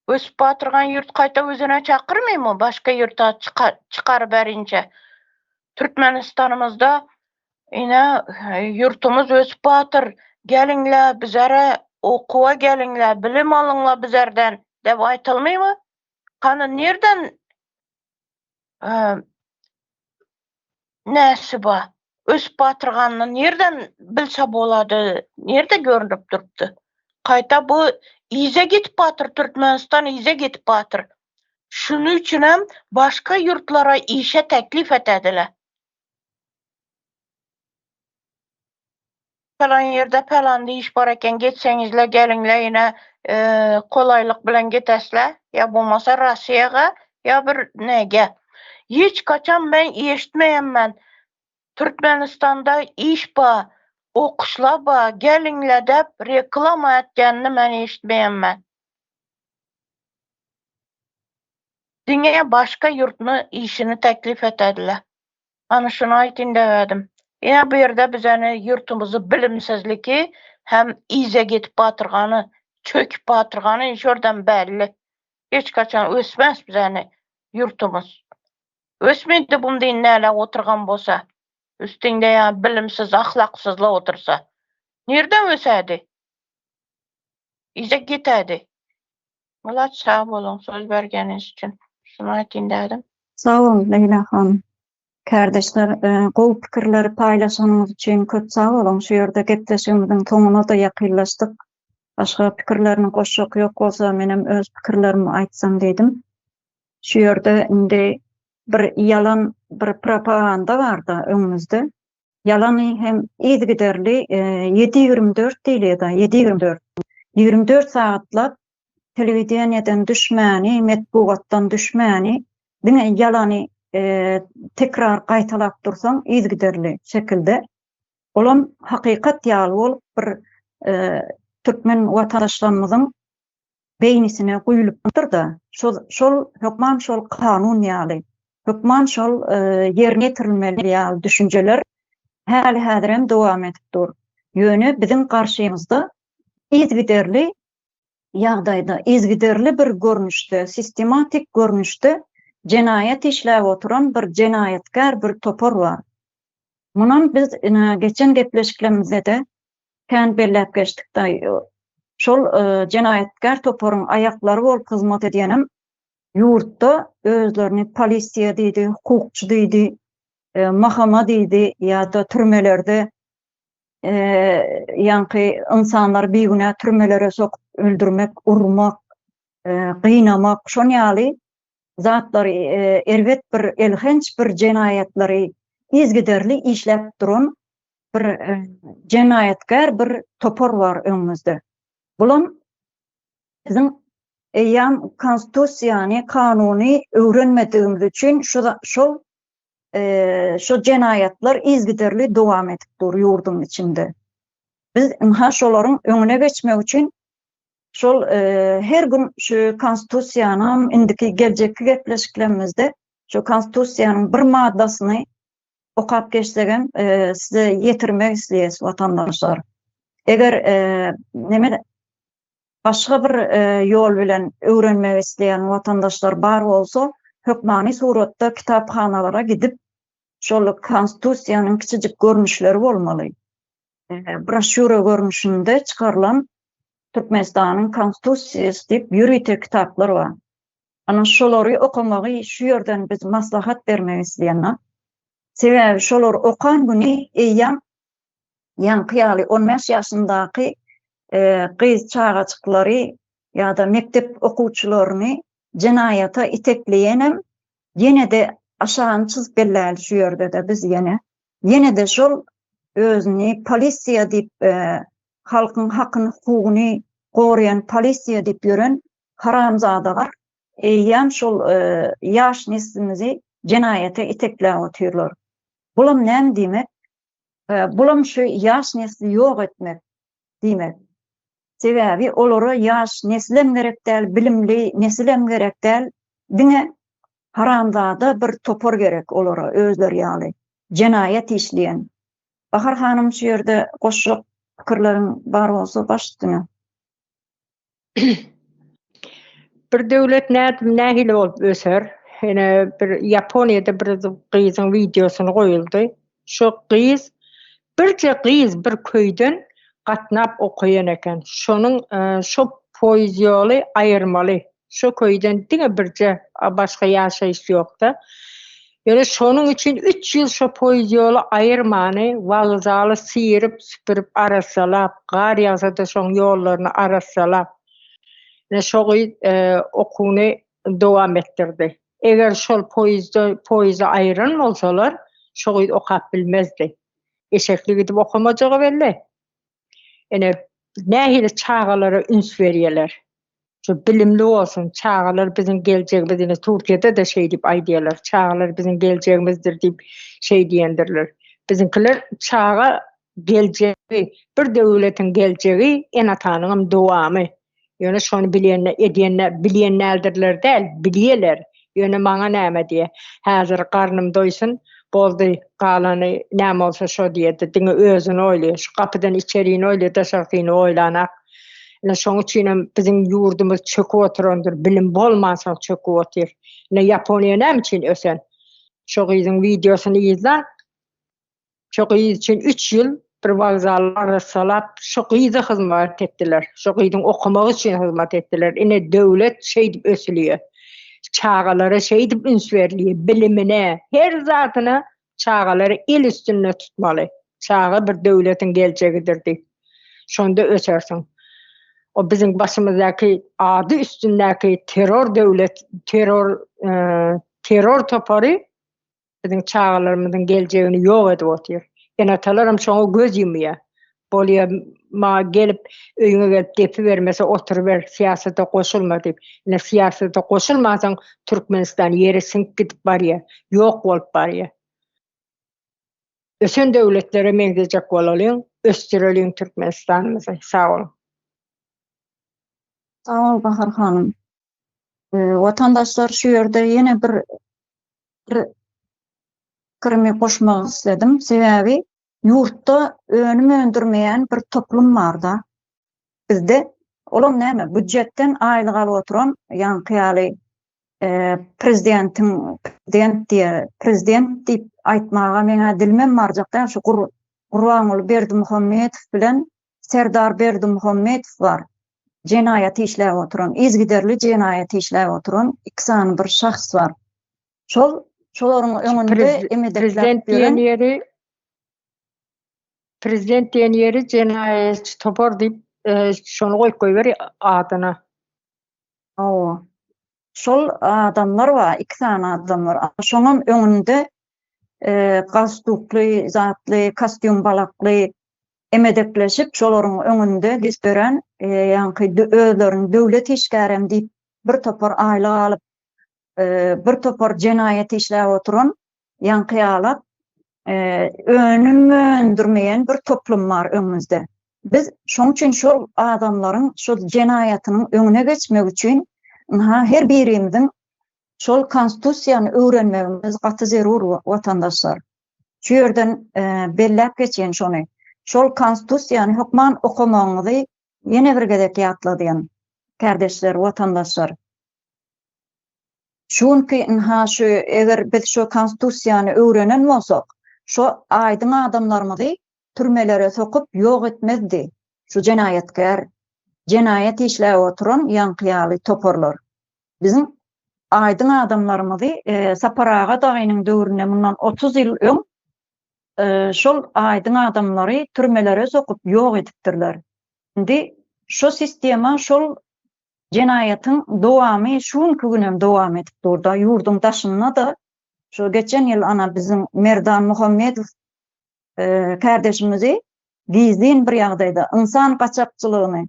Ösüp batyrgan ýurt gaýta özüne çakyrmymy başga ýurta çykaryberinçe? Türkmenistanymyzda ine ýurtumyz ösüp batyr, geliňle bizere okuwa geliňle, bilim alyňla bizerden dep aýtylmymy? Hany nirden näsi bar? Ösüp batyrganyny nirden bilse bolady, nirde görnüp durupdy? Gaýta bu yza gidip batyr, Türkmenistan yza gidip batyr. Şunuň üçinem başga ýurtlara işe teklip etediler. Falan ýerde falan iş bar eken, geçseňizle geliňle ine kolaýlyk bilen getesle, ýa bolmasa Rossiýaga, ýa bir nege. Hiç kaçan men eşitmeýän men Türkmenistanda iş bar, okuşla bar, geliňle dep reklama etýänini men eşitmeýän men. Diňe başga ýurtny işini teklip etediler. Ana şuny aýtyn dädim. Ine bu ýerde bizeni ýurtumyzy bilimsizliki hem yza gidip batyrgany, çöküp batyrgany şordan belli. Hiç kaçan ösmez bizeni ýurtumyz. Ösmedi bundy näle oturgan bolsa. Üstünde ýa bilimsiz, ahlaksyzla otursa. Nirden ösädi? Yza gitädi. Mulat sag boluň söz bergeniňiz üçin. Şuny aýtyn dädim. Sag boluň Leýla hanym. Kärdeşler gowy pikirleri paýlaşanyňyz üçin köp sag boluň. Şu ýerde gepleşigimiziň soňuna-da ýakynlaşdyk. Başga pikirlerini goşjak ýok bolsa menem öz pikirlerimi aýtsam diýdim. Şu ýerde indi bir ýalan bir propaganda barda öňümizde. Ýalany hem yzygiderli ýedi 24 diýilýär-de, ýedi 24. 24 sagatlap telewideniýeden düşmäni, metbugatdan düşmäni, diňe ýalany tekrar gaýtalap dursaň yzygiderli şekilde, olam hakykat ýaly bolup bir türkmen watandaşlarymyzyň beýnisine guýulypdyr-da, şol şol hökman şol kanun ýaly, hökman şol ýerine ýetirilmeli ýaly düşünjeler häli-häzirem dowam edip dur. Ýöne biziň garşymyzda yzygiderli ýagdaýda, yzygiderli bir görnüşde, sistematik görnüşde jenaýat işläp oturan bir jenaýatkär bir topar bar. Munam biz ine geçen gepleşiklerimizde-de kän belläp geçdik daýy. Şol jenaýatkär toparyň aýaklary bolup hyzmat edýänem ýurtda özlerini polisiýa diýdi, hukukçy diýdi, mahama diýdi ýa-da türmelerde ýaňky ynsanlary bigünä türmelere sokup öldürmek, urmak, gynamak şon ýaly. zatlary, erbet bir elhenç bir jenaýatlary yzgiderli işläp duran bir jenaýatkär bir topar bar öňümizde. Bulam biziň eýýäm konstitusiýany, kanuny öwrenmedigimiz üçin şu şol şu jenaýatlar yzgiderli dowam edip dur ýurduň içinde. Biz ynha şolaryň öňüne geçmek üçin şol her gün şu konstitusiýanam indiki geljekki gepleşiklerimizde şu konstitusiýanyň bir maddasyny okap geçsegem size ýetirmek isleýäs watandaşlar. Eger neme başga bir ýol bilen öwrenmek isleýän watandaşlar bar bolsa, hökmany suratda kitaphanalara gidip şol konstitusiýanyň kiçijik görnüşleri bolmaly. Broşýura görnüşinde çykarylan Türkmenistanyň Konstitusiýasy diýip ýörite kitaplar bar. Ana şolary okamagy şu ýerden biz maslahat bermek isleýän. Sebäbi şolary okan güni eýýäm ýaňky ýaly 15 ýaşyndaky gyz çagajyklary ýa-da mekdep okuwçylaryny jenaýata itekleýänem ýene-de aşagyny çyzyp belläli şu ýerde-de biz ýene ýene-de şol özüni polisiýa diýip halkyň hakyny hukugyny goraýan polisiýa diýip ýören haramzadalar eýýäm şol ýaş neslimizi jenaýata itekläp otyrlar. Bulam näme diýmek? Bulam şu ýaş nesli ýok etmek diýmek. Sebäbi olara ýaş neslem gerek däl, bilimli nesilem gerek däl, diňe haramzada bir topar gerek olara özleri ýaly jenaýat işleýän. Bahar hanym şu ýerde goşjak pikirleriň bar bolsa baş üstüne. Bir döwlet nädip nähili bolup öser? Ine bir Ýaponiýada bir gyzyň wideosyny goýuldy. Şo gyz birje gyz bir köýden gatnap okaýan eken. Şonuň şo poýuz ýoly aýyrmaly. Şo köýden diňe birje başga ýaşaýyş ýokda. Ýöne şonuň üçin üç ýyl şo poýuz ýoly aýyrmany, wokzaly syryp, süpürip arassalap, gar ýagsa-da şoň ýollaryny arassalap. Ine şo gyz okuwyny dowam etdirdi. Eger şol poýuzda poýuzy aýyran bolsalar, şo gyz okap bilmezdi. Eşekli gidip okamajagy belli. Ine, nähili çagalara üns berýärler. Şu bilimli bolsun, çagalar biziň geljegimiz, ine Türkiýede-de şeý diýip aýdýarlar, çagalar biziň geljegimizdir diýip şeý diýendirler. Biziňkiler çaga geljegi, bir döwletiň geljegi ene-atanyňam dowamy. Ýöne şony bilende, edende bilýän däldirler däl, bilýärler. Ýöne maňa näme diýýär. Häzir garnym doýsun, boldy, galany näme bolsa şo diýýär-de, diňe özüni oýlaýar. Şu gapydan içerini oýlaýar, daşarkyny oýlanak. Ine şoň üçinem biziň ýurdumyz çöküp oturandyr, bilim bolmansoň çöküp otyr. Ine Ýaponiýa näme üçin ösen? Şo gyzyň wideosyny yzlaň. Şo gyz üçin üç ýyl bir wokzaly arassalap, şo gyza hyzmat etdiler. Şo gyzyň okamagy üçin hyzmat etdiler. Ine döwlet şeýdip ösülýär. Çagalara şeýdip üns berilýär, bilimine, her zadyna çagalary el üstünde tutmaly. Çaga bir döwletiň geljegidir diýip. Şonda ösersiň. O biziň başymyzdaky ady üstündäki terror döwlet, terror terror topary biziň çagalarymyzyň geljegini ýok edip otyr. Ene-atalaram şoňa göz ýumýar. Bolýa, maňa gelip, öýüňe gelip depibermese oturyber, syýasata goşulma diýip. Ine syýasata goşulmansoň Türkmenistan ýere siňip gidip barýar, ýok bolup barýar. Ösen döwletlere meňzejek bolalyň, ösdüreliň Türkmenistanymyzy. Sag boluň. Sag bol Bahar hanym. Watandaşlar şu ýerde ýene bir bir pikirimi goşmak isledim. Sebäbi ýurtda önüm öndürmeýän bir toplum barda. Bizde olam näme býujetden aýlyk alyp oturan ýaňky ýaly prezidentiň prezident diýe prezident diýip aýtmaga meňä dilimem barjak däl şu Gurbanguly Berdimuhamedow bilen Serdar Berdimuhamedow bar. Jenaýat işläp oturan, yzygiderli jenaýat işläp oturan iki sany bir şahs bar. Şol şolaryň öňünde emedekläp ýören ýeri Prezident diýen ýeri jenaýatçy topar diýip, şony goýup goýber adyna. Hawa. Şol adamlar bar, iki sany adamlar. Şoňam öňünde galstukly, zatly, kostýum balakly emedekleşip, şolaryň öňünde diz dörän, ýaňky özlerini döwlet işgärem diýip, bir topar aýlyk alyp, bir topar jenaýat işläp oturan ýaňky ýalak önüm öndürmeýän bir toplum bar öňümizde. Biz şoň üçin şol adamlaryň şol jenaýatynyň öňüne geçmek üçin ynha her birimiziň şol konstitusiýany öwrenmegimiz gaty zerur watandaşlar. Şu ýerden belläp geçeýin şony. Şol konstitusiýany hökman okamagyňyzy ýene bir gezek ýatladýan kärdeşler, watandaşlar. Şu günki ynha şu eger biz şu konstitusiýany öwrenen bolsak, şo aýdyň adamlarymyzy türmelere sokup ýok etmezdi şu jenaýatkär, jenaýat işläp oturan ýaňky ýaly toparlar. Biziň aýdyň adamlarymyzy Sapar aga dagynyň döwründe mundan 30 ýyl öň şol aýdyň adamlary türmelere sokup ýok edipdirler. Indi şo sistema şol jenaýatyň dowamy şu günki günem dowam edip dur-da, ýurduň daşynda-da şu geçen ýyl ana biziň Merdan Muhammedow kärdeşimizi gizlin bir ýagdaýda ynsan gaçakçylygyny,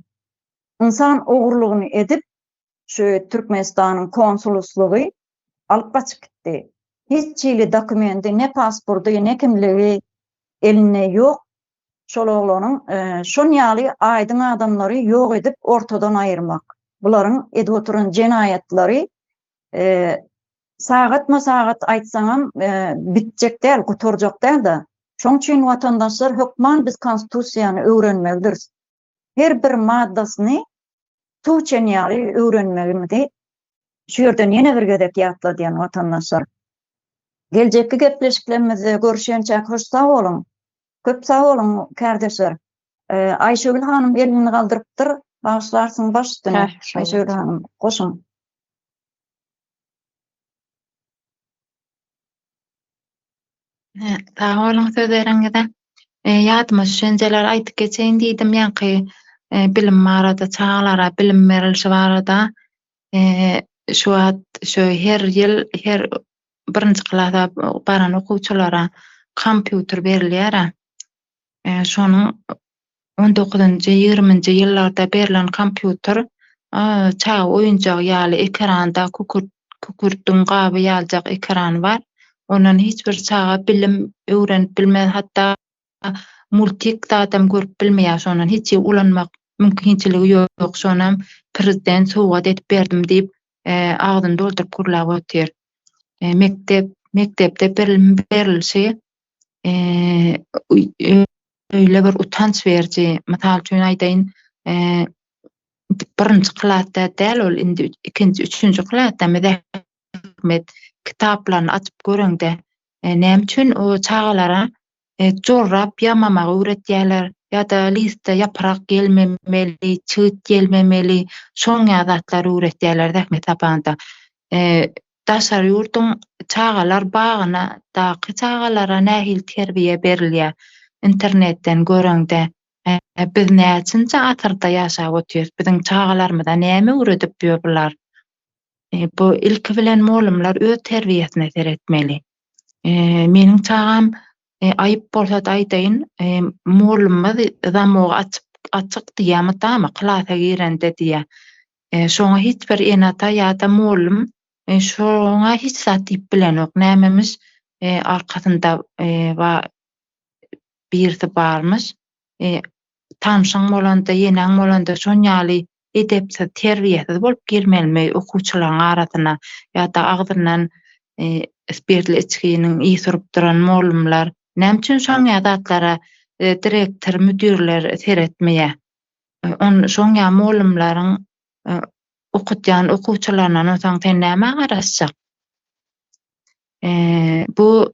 ynsan ogurlygyny edip, şu Türkmenistanyň konsulslygy alyp gaçyp gitdi. Hiç hili dokumenti, ne pasporty, ne kimligi elinde ýok. Şol oglanyň şon ýaly aýdyň adamlary ýok edip ortadan aýyrmak. Bularyň edip oturan jenaýatlary sagatma-sagat aýtsaňam bitjek däl, gutarjak däl-de. Şoň üçin watandaşlar hökman biz konstitusiýany öwrenmelidiris. Her bir maddasyny suw içen ýaly öwrenmegimizi şu ýerden ýene bir gezek ýatladýan watandaşlar. Geljekki gepleşiklerimizde görüşýänçäk hoş sag boluň. Köp sag boluň kärdeşler. Aýşegül hanym elini galdyrypdyr. Bagyşlarsyň baş üstüne. Aýşegül hanym goşuň. Sag boluň söz bereniňize. Ýadyma düşenjeleri aýdyp geçeýin diýdim, ýaňky bilim barada, çagalara bilim berilişi barada. Şu wagt şu her ýyl her birinji klasa baran okuwçylara kompýuter berilýär-ä. Şonuň on dokuzynjy, ýigriminji ýyllarda berlen kompýuter çaga oýunjagy ýaly ekranda kükürt, kükürdiň gaby ýalyjak ekrany bar. Ondan hiç bir çaga bilim öwrenip bilmez, hatda multik zadam görüp bilmeýär şondan hiç ulanmak mümkinçiligi ýok. Şonam prezident sowgat edip berdim diýip, agzyny dolduryp gürläp otyr. Mekdep, mekdepde bilim berilişi öýle bir utanç beriji. Mysal üçin aýdaýyn, birinji klasda däl ol indi ikinji, üçünji klasda zähmet kitaplaryny açyp göreňde, näme üçin o çagalara jorap ýamamagy öwretýärler ýa-da listde ýaprak ýelmemeli, çigit ýelmemeli, şoň ýaly zatlary öwretýärler zähmet sapagynda. Daşary ýurduň çagalar bagyna daky çagalara nähili terbiýe berilýär internetden göreňde biz näçinji asyrda ýaşap otyrys biziň çagalarymyza näme öwredip ýör bular bu ilki bilen mollumlar öz terbiýesine seretmeli meniň çagam aýyp bolsada aýdaýyn mollumyz zamogy açyp açyk diýýär mydama klasa girende diýýär Şoňa hiç bir ene-ata ýa-da mugallym şoňa hiç zat diýip bilenok. Nämemiş, arkasynda birisi barmyş. Tanşyň bolanda, ýeneň bolanda şon ýaly edepsiz, terbiýesiz bolup girmelimi okuwçylaryň arasyna ýa-da agzyndan spirtli içginiň ysy urup duran mugallymlar. Näme üçin şoň ýaly zatlara direktor, müdirler seretmeýär? On şoň ýaly mugallymlaryň okutýan okuwçylaryndan onsoň sen nämä garaşjak? Bu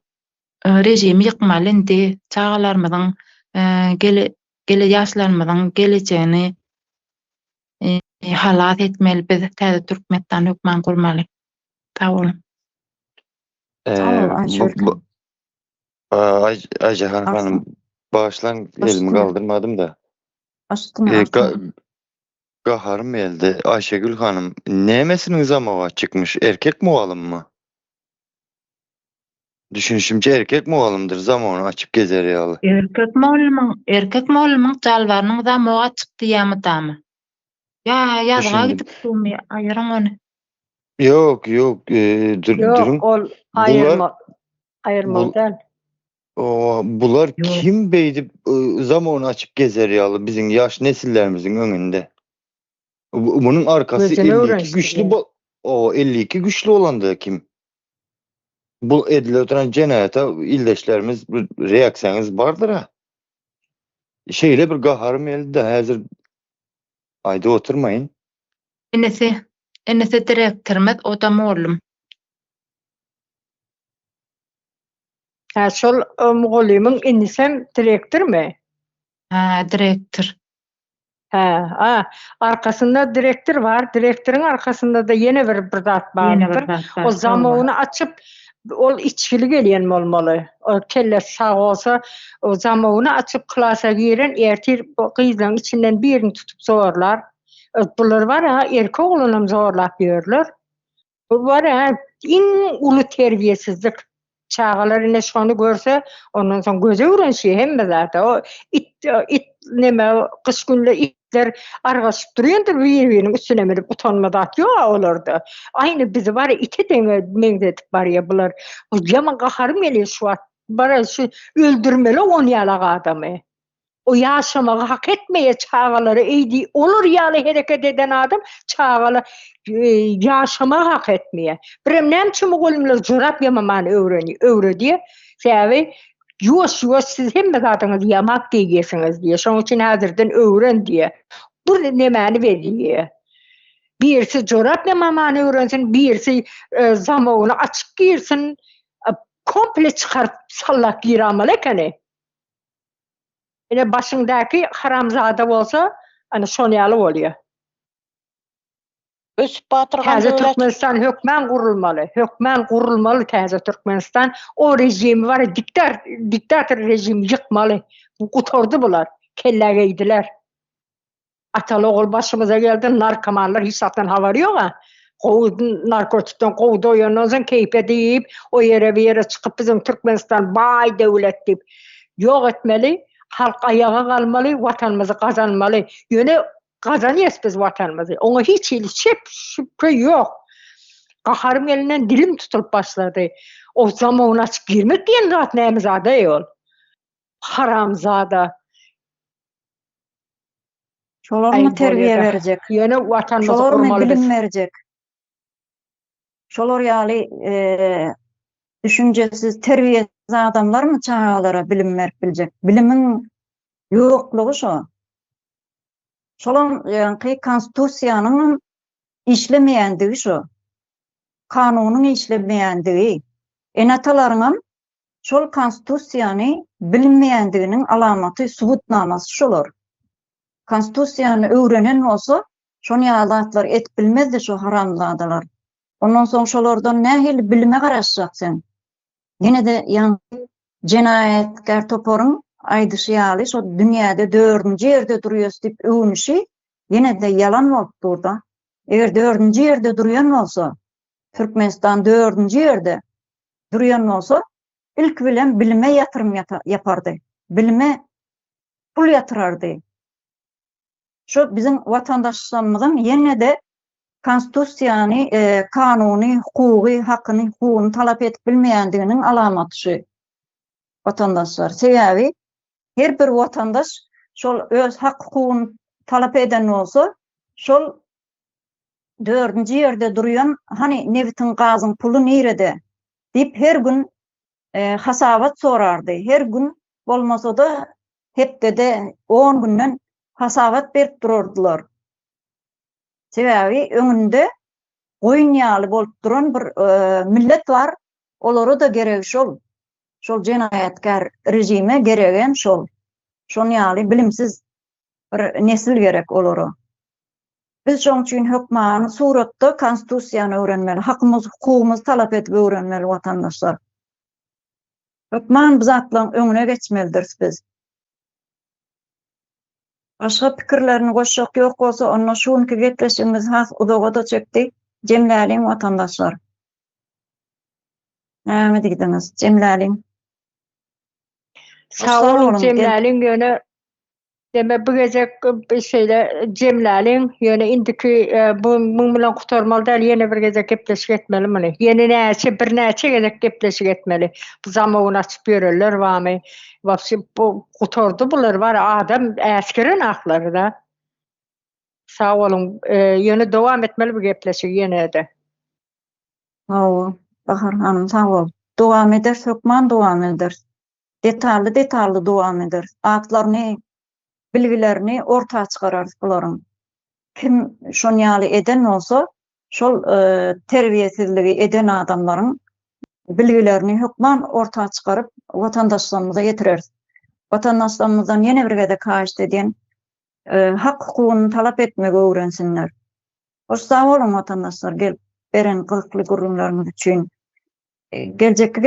režimi ýykmaly indi çagalarymyzyň gele gele ýaşlarymyzyň gelejegini halas etmeli biz täze Türkmenistan hökman gurmaly. Sag boluň. Sag bol Aýşöhle. Aýjahan hanym, bagyşlaň, elimi galdyrmadym-da. Aşkym. Gaharym geldi. Aýşegül hanym, nämesiniň zamogy açykmyş, erkek mugallymmy? Düşünişimçe erkek mugallymdyr zamogyny açyp gezer ýaly. Erkek mugallymyň, erkek mugallymyň jalbarynyň zamogy açyk diýýä mydama. Ýa ýazga Düşündim. gidip durmy, aýyryň ony. Ýok, ýok, e, dur, Ýok, duruň. ol Bular aýyrma, aýyrmaly bul, däl. o, bular Ýok. kim beýdip e, zamogyny açyp gezer ýaly biziň ýaş nesillerimiziň öňünde. Bu- Munuň arkasy Gözüni 52 güçli öwrenişdirýär. bol o 52 güçlü bolanda kim? Bu edilip oturan jenaýata ildeşlerimiz bu reaksiýaňyz bardyr ha. Şeýle bir gaharym geldi de häzir aýdyp oturmaýyn. Inisi, inisi direktorymyz, o-da mollum. Hä, şol e, mugallymyň inisem direktormy? Hä, direktor. Hä, a, arkasynda direktor bar, direktoryň arkasynda-da ýene bir bir zat Ýene bir bardyr. zat O bar, hawa. zamogyny açyp, ol içgili gelýän bolmaly. O kellesi sag bolsa, o zamogyny açyp klasa giren ertir bu gyzlaryň içinden birini tutup zorlar. E, Bular bar ha, erkek oglanam zorlap ýörler. Bu bar ha, iň uly terbiýesizlik. Çagalar ine şony görse, ondan soň göze öwrenişýär hemme zada. O it it neme gyş günde itler argaşyp durýandyr bir-biriniň üstüne münüp utanma zat ýok olarda. Aýny bizi bar ite deňe meňzedip barýar bular. Bu ýaman gaharym gelýär şu wagt. Bara şu öldürmeli on ýalak adamy. O ýaşamagy hak etmeýär çagalary eýdi olar ýaly hereket eden adam çagala ýaşamagy hak etmeýär. Birem näme üçin mugallymlar jorap ýamamany öwreni öwredýär? Sebäbi ýuwaş ýuwaş siz hemme zadyňyzy ýamap geýýärsiňiz diýýär. Şonuň üçin häzirden öwren diýýär. Bu nemäni berýär? Birisi jorap ýamamany öwrensin, birisi zamogyny açyk girsin, komple çykaryp sallap giramaly ekeni. Ine başyňdaky haramzada bolsa ana şon ýaly bolýar. Ösüp batyrgan Täze döwlet. Türkmenistan hökmän gurulmaly. Hökmän gurulmaly täze Türkmenistan. O režimi bar diktar diktator režimi ýykmaly. Bu gutardy bular. Kellä geýdiler. Ataly ogul başymyza geldi, narkomanlar hiç zatdan habary ýok-a. Gowy narkotikden gowy doýandan soň keýpe diýip, o ýere bu ýere çykyp biziň Türkmenistan baý döwlet diýip ýok etmeli, halk aýaga galmaly, watanymyzy gazanmaly. Ýöne gazanýas biz watanymyzy. Oňa hiç hili şek, şübhe ýok. Gaharym gelinden dilim tutulyp başlady. O zamogyny açyp girmek diýen zat näme zad-aý ol? Haramzada. Şolarmy terbiýe berjek? Ýöne watanymyzy Şolarmy gurmaly bilim biz. berjek? Şolar ýaly düşünjesiz, terbiýesiz adamlarmy çagalara bilim berip biljek? Bilimiň ýoklugy şo. Şolam ýaňky konstitusiýanyňam işlemeýändigi şo. Kanunyň işlemeýändigi. Ene-atalaryňam Şol konstitusiýany bilmeýändiginiň alamaty, subutnamasy şolar. Konstitusiýany öwrenen bolsa, şon ýaly zatlary edip bilmezdi şo haramzadalar. Ondan soň şolardan nähili bilime garaşjak sen? Ýene-de ýaňky jenaýatkär toparyň aýdyşy ýaly şo dünýäde dördünji ýerde durýas diýip öwünişi ýene-de ýalan bolup dur-da. Eger dördünji ýerde durýan bolsa, Türkmenistan dördünji ýerde durýan bolsa, ilki bilen bilime ýatyrym ýapardy. Bilime pul ýatyrardy. Şo biziň watandaşlarymyzyň ýene-de konstitusiýany, kanuny, hukugy, hakyny, hukugyny talap edip bilmeýändiginiň alamaty şu watandaşlar. Sebäbi her bir watandaş şol öz hak-hukugyny talap eden bolsa, şol dördünji ýerde durýan hany nebitiň gazyň puly nirede diýip her gün hasabat sorardy. Her gün bolmasa-da hepdede on günden hasabat berip durardylar. Sebäbi öňünde goýun ýaly bolup duran bir millet bar, olara-da geregi şol. Şol jenaýatkär režime geregem şol. Şon ýaly bilimsiz bir nesil gerek olara. Biz şoň üçin hökmany suratda konstitusiýany öwrenmeli, hakymyz, hukugymyzy talap edip öwrenmeli watandaşlar. Hökman bu zatlaryň öňüne geçmelidiris biz. Başga pikirlerini goşjak ýok bolsa, onda şu günki gepleşigimiz has uzaga-da çekdi. Jemläliň watandaşlar. Näme diýdiňiz? Jemläliň. Sag boluň, jemläliň ýöne Deme bu gezek şeýle jemläliň, ýöne indiki bu muň bilen gutarmaly däl, ýene bir gezek gepleşik etmeli muny. Ýene näçe, birnäçe gezek gepleşik etmeli. Bu zamogyny açyp ýörenler barmy? Wapşe bu gutardy bular bar, adam äsgeren aklary-da. Sag boluň, ýöne dowam etmeli bu gepleşigi ýene-de. Hawa, Bahar hanym sag bol. Dowam ederis, hökman dowam ederis. Detally detally dowam ederis. Atlaryny, bilgilerini orta çykararys bularyň. Kim şon ýaly eden bolsa, şol terbiýesizligi eden adamlaryň bilgilerini hökman orta çykaryp, watandaşlarymyza ýetireris. Watandaşlarymyzdan ýene bir gezek haýyşt edýän, hak-hukugyny talap etmegi öwrensinler. Hoş sag boluň watandaşlar gelip beren gyzykly gürrüňleriňiz üçin. Geljekki